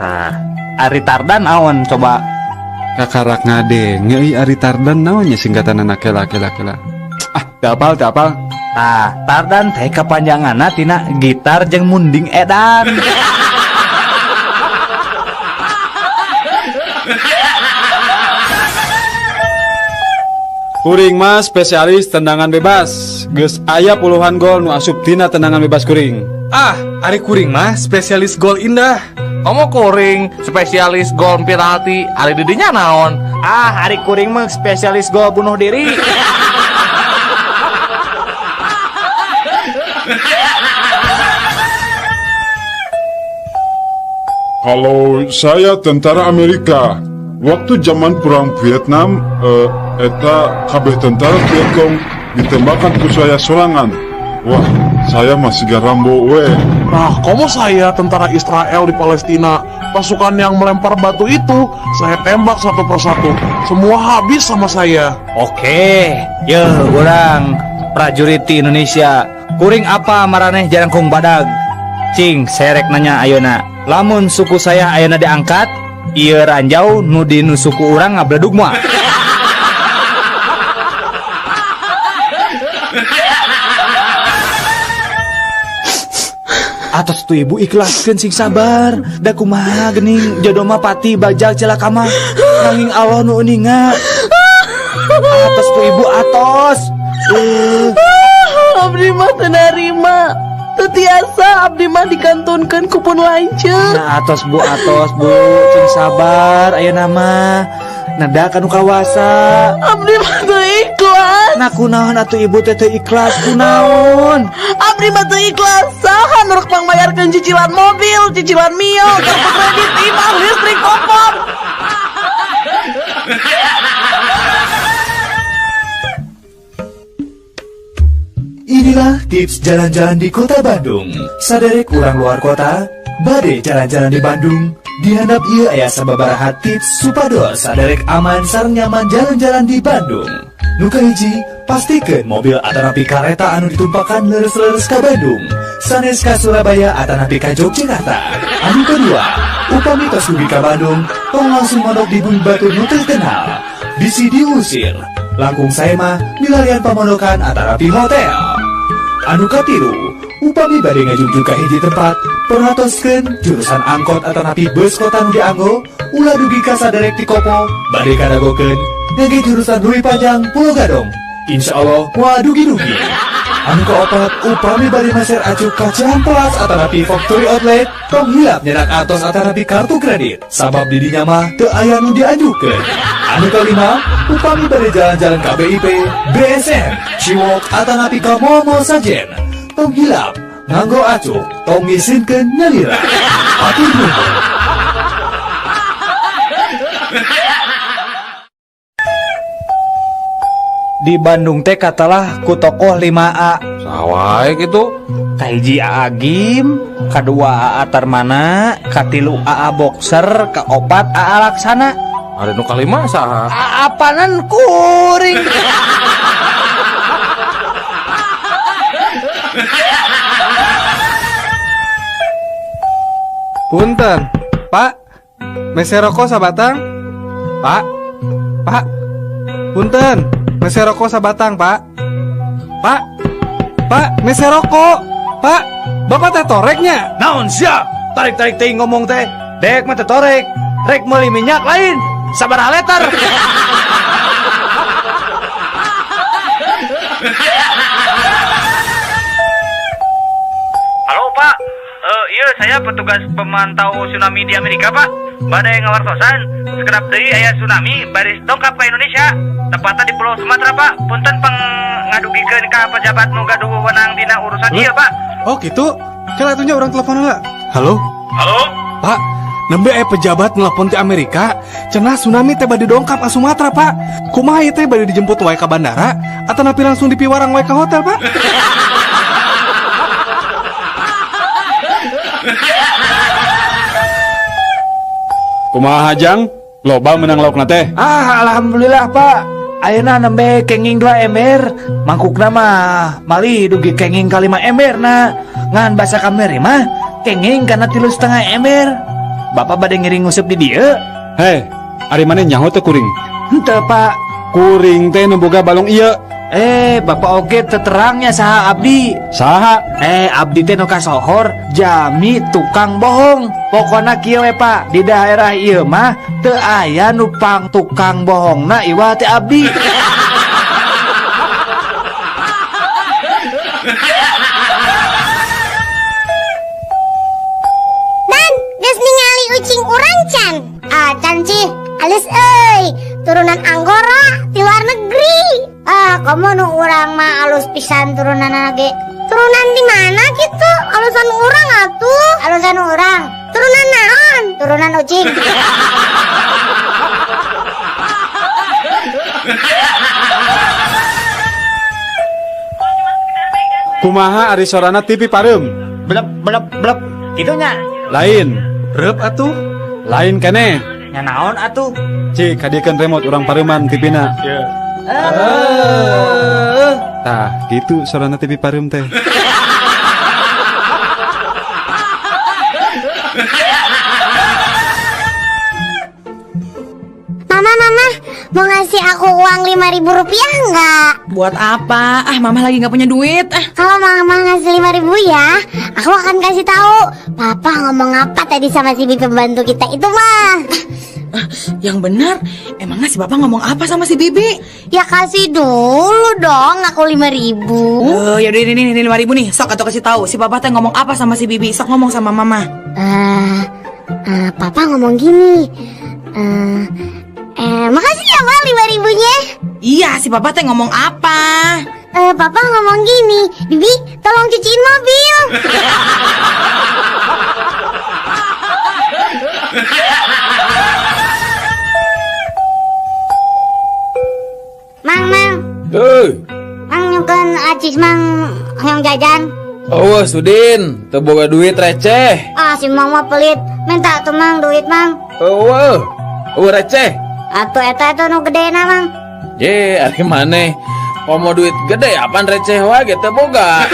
Nah, ari tardan naon coba? Kakarak ngadenge euy ari tardan naon nya singkatanna kela. Ah, teu apal. Tah, tardan teh kapanjanganna tina gitar jeung munding edan. Kuring mah spesialis tendangan bebas. Geus aya puluhan gol nu asup tina tendangan bebas kuring. Ah, ari kuring mah spesialis gol indah. Komo kuring spesialis gol penalti, ari didinya naon? Ah, ari kuring mah spesialis gol bunuh diri. Kalau saya tentara Amerika, waktu zaman perang Vietnam, eta kabeh tentara Vietcong ditembakkan ku saya sorangan. Wah, saya masih garambo we. Nah, komo saya tentara Israel di Palestina, pasukan yang melempar batu itu saya tembak satu persatu, semua habis sama saya. Oke, ye urang prajurit di Indonesia. Kuring apa maraneh jarangkung badag? Cing, serek nanya ayeuna. Lamun suku saya ayeuna diangkat, ieu ranjau nu di nu suku urang ngabledug moal. Atos tuh ibu ikhlaskeun sing sabar. Da kumaha geuning jodoh mah pati bajal celaka mah. Nanging Allah nu uninga. Atos tuh ibu atos. Abdi mah teu narima. Teu tiasa abdi mah dikantunkeun ku pun lanceuk. Nah, atos bu, cing sabar ayeuna mah. Nada kanu kawasa. Abdi mah teu ikhlas. Nah kunaon atuh ibu teh teu ikhlas kunaon? Abdi mah teu ikhlas. Saha nu rek mangmayarkeun cicilan mobil, cicilan Mio, kartu kredit, imah, listrik, kompor. Inilah tips jalan-jalan di kota Bandung. Saderek urang luar kota, bade jalan-jalan di Bandung. Di handap ieu aya sababaraha tips supados saderek aman sareng nyaman jalan-jalan di Bandung. Nu kahiji, pastikeun mobil atanapi kareta anu ditumpakan leres-leres ka Bandung, sanes ka Surabaya atanapi ka Yogyakarta. Anu kedua, upami tos dugi ka Bandung, tong langsung mondok di bumi batur nu terkenal. Bisi diusir. Langkung sae mah milarian pamondokan atanapi hotel. Anu katilu, upami bade ngajugjug ka hiji tempat, perhatoskeun jurusan angkot atanapi bus kota nu dianggo, ulah dugi ka saderek ti Kopo, bade kadagokeun ngangge jurusan Leuwi Panjang Pulo Gadung. Insya Allah moal dugi-dugi. Anu kaopat, upami bade meser acuk ka Cihampelas atanapi Factory Outlet, tong hilap nyerak artos atanapi kartu kredit, sabab di dinya mah teu aya nu dianjukeun. Anu kalima, upami bade jalan-jalan ka BIP, BSM, Ciwalk atanapi ka mall-mall sajen, tong hilap nganggo acuk, tong ngisinkeun nyalira. Hatur nuhun. Di Bandung teh katalah ku tokoh 5A. Saha wae gitu? Kahiji Aa Gym, kadua Aa Tarmana, katilu Aa Boxer, kaopat Aa Laksana. Ari nu kalima saha? Aapanan kuring. Punten, Pak. Mese rokok sabatang? Pak. Pak. Punten, mese rokok sabatang, Pak. Pak. Pak, mese rokok. Pak, Bapak teh toreknya. Naon sia? Tarik-tarik teuing ngomong teh. Dek mah teh torek. Rek meuli minyak lain. Sabaraha liter? Halo, Pak. Iya, saya petugas pemantau tsunami di Amerika, Pak. Badai ngawartosan, sekedap deui aya tsunami baris dongkap ka Indonesia. Tepatnya di Pulau Sumatera, Pak. Punten pang ngadugikeun ka pejabat nu gaduh wewenang dina urusan ieu, Pak. Oh, gitu. Kela atuh nya urang telepon heula. Halo? Halo? Pak, nembe aya pejabat nelpon ti Amerika, cenah tsunami teh bade dongkap ka Sumatera, Pak. Kumaha ieu teh bade dijemput wae ka bandara atanapi langsung dipiwarang wae ka hotel, Pak? Kumaha Jang? Loba menang laukna teh. Ah, alhamdulillah, Pak. Ayeuna nembe kenging 2 ember, mangkukna mah malih dugi kenging ka 5 ember na. Ngan basa kamari mah kenging kana 3,5 ember. Bapak bade ngiring nguseup di dieu. Heh, ari maneh nyaho teh kuring? Henteu, Pak. Kuring teh nu boga balong ieu. Bapak oge teterangnya saha abdi. Saha? Abdi teh nu kasohor jami tukang bohong. Pokona kieu we, Pak, di daerah ieu mah teu aya nu pang tukang bohongna iwal teh abdi. Dan geus ningali ucing urang can. Ah, can cih, alus euy, turunan Anggora ti luar negeri. Ah, komo nu urang mah alus pisan turunanna ge. Turunan di mana gitu? Alusan urang atuh. Alusan urang. Turunan naon? Turunan ucing. Kumaha ari sorana TV pareum? Blep blep blep. Kitu nya. Lain. Reup atuh. Lain keneh. Nya naon atuh? Cik, kadiekeun remote urang pareuman TV-na. Ye. Tah, gitu sorana TV pareum teh. Mama, mama, mau ngasih aku uang 5.000 rupiah nggak? Buat apa? Ah, mama lagi nggak punya duit. Ah. Kalau mama ngasih 5.000 ya, aku akan kasih tahu. Papa ngomong apa tadi sama si bibi pembantu kita itu, mah? Ah, yang benar, emangnya si Bapak ngomong apa sama si Bibi? Ya kasih dulu dong, aku 5.000. Oh, ya udah ini 5.000 nih. Sok atau kasih tahu si Papa teh ngomong apa sama si Bibi. Sok ngomong sama Mama. Papa ngomong gini. Makasih ya, Ma, 5.000-nya. Iya, si Papa teh ngomong apa? Papa ngomong gini, Bibi, tolong cuciin mobil. Mang, mang. Hei. Mang nyungkeun acis mang hoyong jajan. Oh, Sudin, teu boga duit receh. Ah, si Mang mah pelit. Minta tuh Mang duit Mang. Eueuh. Eueuh receh. Atuh eta eta nu gedena Mang. Ye, ari maneh. Komo duit gede apaan receh wae ge teu boga.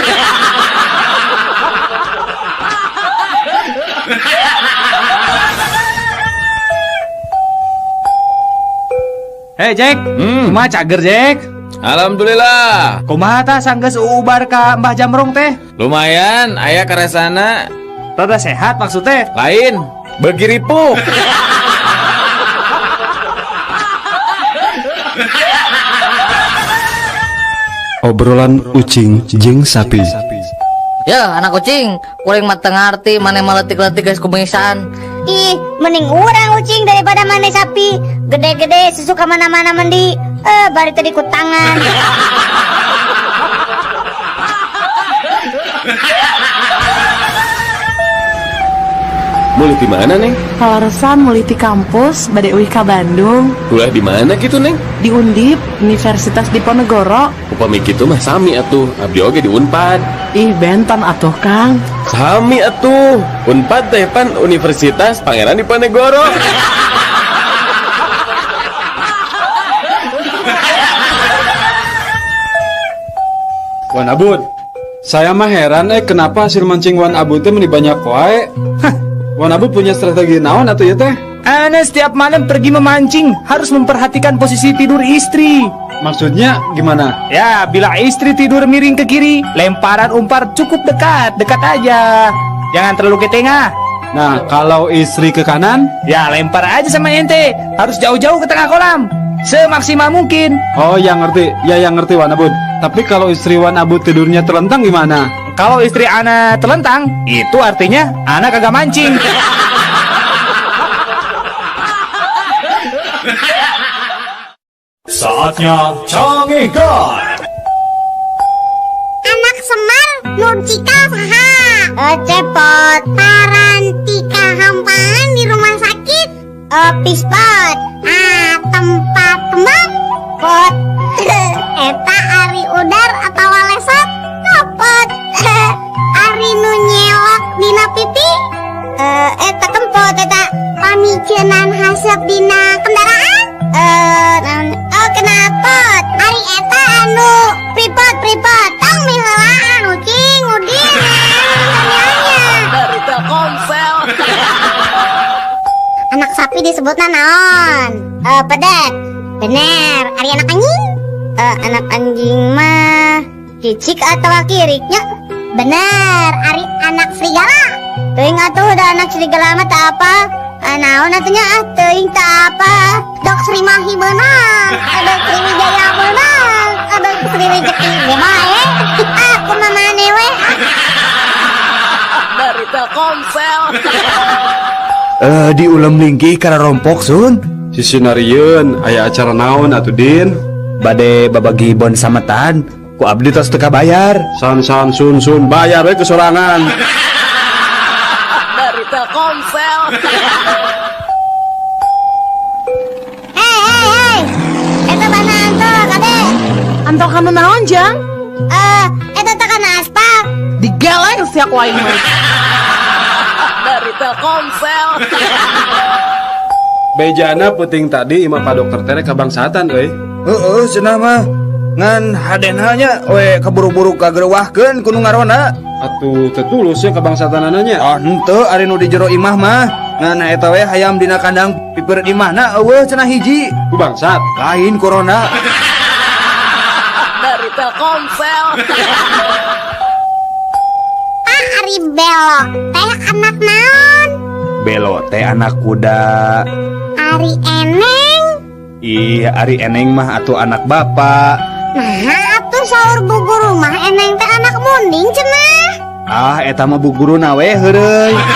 Hei Jack, kumaha cager Jack? Alhamdulillah. Kumaha tah sanggeus uubar ka Mbah Jamrong teh? Lumayan, aya karesana. Rada sehat maksudnya? Lain, beuki ripuh. Obrolan ucing jeung sapi. Ya, anak kucing, kuring mah teu ngarti maneh mah leutik-leutik geus kubengisaan. Ih, mending urang ucing daripada maneh sapi. Gede-gede susu ka mana-mana mendi. Bari tadi ku tangan. Mulih di mana, Neng? Kaleresan mulih ti kampus bade uih ka Bandung. Kuliah di mana gitu, Neng? Di Undip, Universitas Diponegoro. Upami kitu mah sami atuh, abdi oge di Unpad. Ih, benten atuh, Kang. Sami atuh. Unpad teh pan Universitas Pangeran Diponegoro. Wan Abud, saya mah heran kenapa hasil mancing Wan Abud teh meni banyak wae. Hah, Wan Abud punya strategi naon atuh ieu teh? Ana setiap malam pergi memancing harus memperhatikan posisi tidur istri. Maksudnya gimana? Ya, bila istri tidur miring ke kiri, lemparan umpan cukup dekat, dekat aja. Jangan terlalu ke tengah. Nah, kalau istri ke kanan? Ya, lempar aja sama ente. Harus jauh-jauh ke tengah kolam. Semaksimal mungkin. Oh, yang ngerti. Ya, yang ngerti Wan Abud. Tapi kalau istri Wan Abud tidurnya telentang gimana? Kalau istri ana telentang, itu artinya ana kagak mancing. Saatnya Cangehgar. Anak Semar Nurcika saha? Cepot. Parantika hampaan di rumah sakit. Pispot. Ah, tempat kembang. Pot. Eta ari udar atau lesot. Copot. Ari nu nyelok dina pipi. Eta kempot eta. Pamiceunan haseup dina kendaraan. Oh kenapot. Ari eta anu pripot pripot. Tong miheulaan ucing udin. Dari Telkomsel. Anak sapi disebutna naon? Pedet. Bener. Ari anak anjing? Anak anjing mah cicik atau kiriknya? Bener. Ari anak serigala. Teuing atuh da anak serigala mah teu apa? Naon atunya ah teuing teu apa? Dok Sri Mahi beunang, dok Sri Wijaya beunang, dok Sri Rejeki ge bae. Ah kumaha maneh we? Dari Telkomsel. Di ulem lingkih kana rompok sun. Sisinarieun aya acara naon atuh Din? Bade babagi bon sametan, ku abdi tos teu kabayar. San san sun sun bayar we kesorangan. Dari Telkomsel. Hei hei hei. Eta mana anto kade? Anto kana naon, Jang? Eta teh kana aspal. Digeleng sia ku aing mah. Dari Telkomsel. Bejana peuting tadi imah Pak Dokter tere kabangsatan euy. Heeh, cenah mah. Ngan hadena nya we kaburu-buru kagerewahkeun ku nu ngaronda. Atuh teu tulus ya kabangsatanana nya. Ah henteu ari nu di jero imah mah. Ngan eta we hayam dina kandang pipeureut imahna eueuh cenah hiji. Ku bangsat. Lain corona. Dari Telkomsel. Ah ari Belo teh anak naon? Belo teh anak kuda. Ari Eneng? Ih, ari Eneng mah atuh anak bapak. Nah, atuh saur bu guru mah Eneng teh anak munding cenah. Ah, eta mah bu guruna we heureuy. Ah.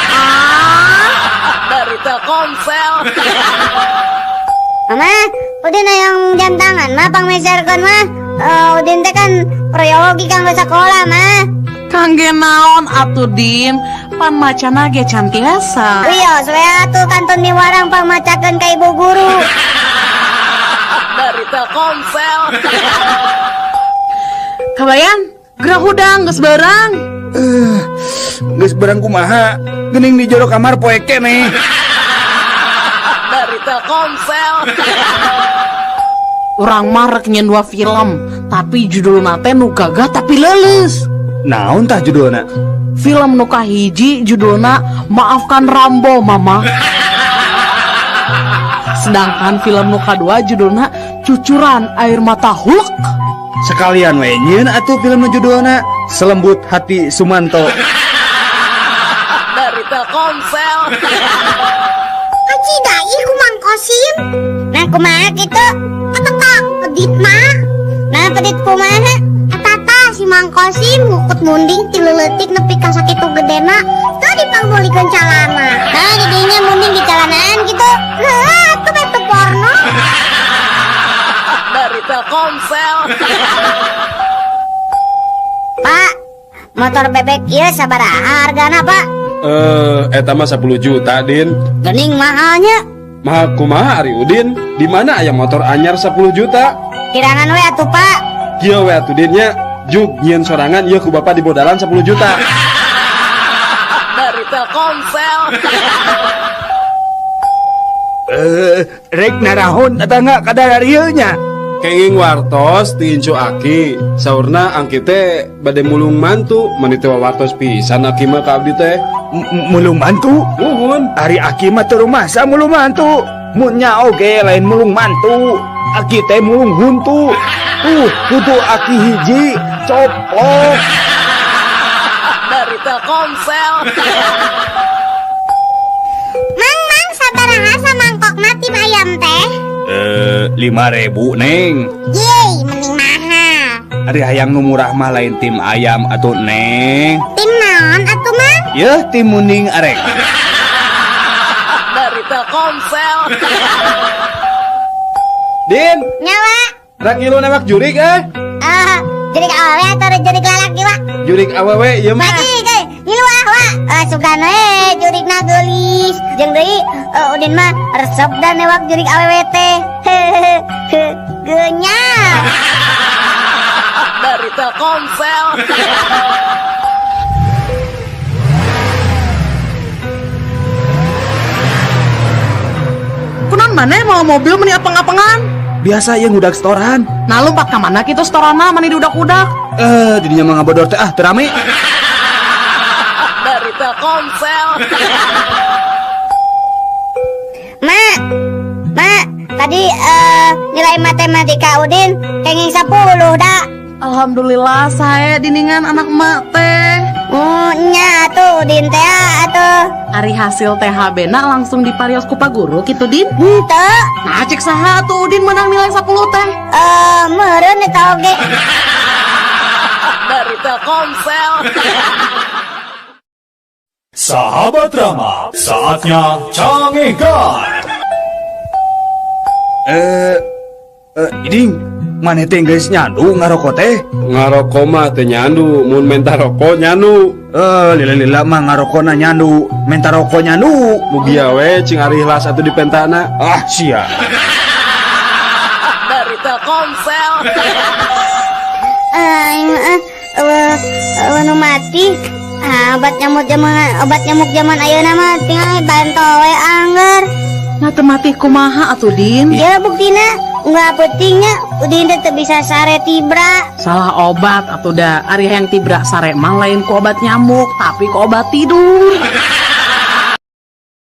Dari Telkomsel. Mama, Udin hayang jam tangan mah pangmeserkeun mah. Udin teh kan proyologi kanggo sakola mah. Kangge naon atuh Din? Pan macana ge can tiasa. Wios we atuh kantun miwarang pangmacakeun ka ibu guru. Dari Telkomsel. Kabayan, gerah hudang geus beurang. Geus berang kumaha geuning di jero kamar poek keneh. Dari Telkomsel. Urang mah rek nyen dua film, tapi judulna teh nu gagah tapi leuleus. Naon tah judulna? Film nu kahiji judulna Maafkan Rambo Mama. Sedangkan film nu kadua judulna Cucuran Air Mata Hulk. Sekalian we nyieun atuh film nu judulna Selembut Hati Sumanto. Dari Telkomsel. Kacida ieu ku Mang Kosim. Nah kumaha kitu? Eta tah peditna. Nah pedit kumaha? Eta tah si Mang Kosim ngukut munding ti leuletik nepi ka sakitu gedena teu dipangmeulikeun calana. Nah didinya munding di calanaan kitu. Heuh atuh beh teu porno. Dari Telkomsel. Pak, motor bebek ieu sabaraha hargana, Pak? Eta mah 10 juta, Din. Geuning mahalnya. Mahal kumaha ari Udin? Di mana aya motor anyar 10 juta? Kirangan we atuh, Pak. Kieu we atuh Din nya, jug nyieun sorangan ieu ku bapak dibodalan 10 juta. Dari Telkomsel. Rek narahon atangga kadar ieu nya. Kenging wartos ti incu aki, saurna angki teh bade mulung mantu, meni teu wartos pisan aki mah ka abdi teh. Mulung mantu? Muhun. Ari aki mah teu rumasa mulung mantu. Mun nya oge lain mulung mantu. Aki teh mulung huntu. Tuh, huntu aki hiji coplok. Dari Telkomsel. Mang, mang, sabaraha samangkokna tim ayam teh? 5.000, Neng. Yeay, mending mahal. Ari hayang nu murah mah lain tim ayam atuh, Neng. Tim naon atuh, Mang? Yeuh, tim munding arek. Dari Telkomsel. Din. Nyawa. Rek ngilu newak jurik eh? Jurik awewe atau jurik lalaki, Wak? Jurik awewe ieu mah. Lagi, ge, ngilu ah, Wak. Sugan we jurikna geulis. Jeung deui Udin mah resep da newak jurik awewe teh. Hehehe, geunyal. Dari Telkomsel. Kunaon maneh mau mobil meni apeng-apengan? Biasa ieu ngudak setoran. Nah lompat ka mana kitu setorana mani diudak-udak? Didinya mah ngabodor teh ah teu rame. Dari Telkomsel. Mak, mak, tadi nilai matematika Udin kenging 10 dah. Alhamdulillah saya diningan anak mak teh. Oh nya atuh Udin teh atuh. Ari hasil THB na langsung diparios ku Pak Guru kitu Din. Henteu. Nah cek saha atuh Udin menang nilai 10 teh. Meureun eta oge. Dari Telkomsel. Sahabat Rama, saatnya Cangehgar. Iding, maneh teh geus nyandu ngaroko teh? Ngaroko mah teu nyandu, mun menta roko nyandu. Lila-lila mah ngarokona nyandu, menta roko nyandu. Mugia we cing ari ikhlas atuh dipentana. Ah, sia. Dari Telkomsel. Nu mati. Ah, obat nyamuk zaman ayeuna mah tinggal banto we angger. Nah teu mati kumaha atuh Din? Ya buktina nggak pentingnya Udin teh teu bisa sare tibra. Salah obat atuh da. Ari hayang tibra sare mah lain ku obat nyamuk tapi ku obat tidur.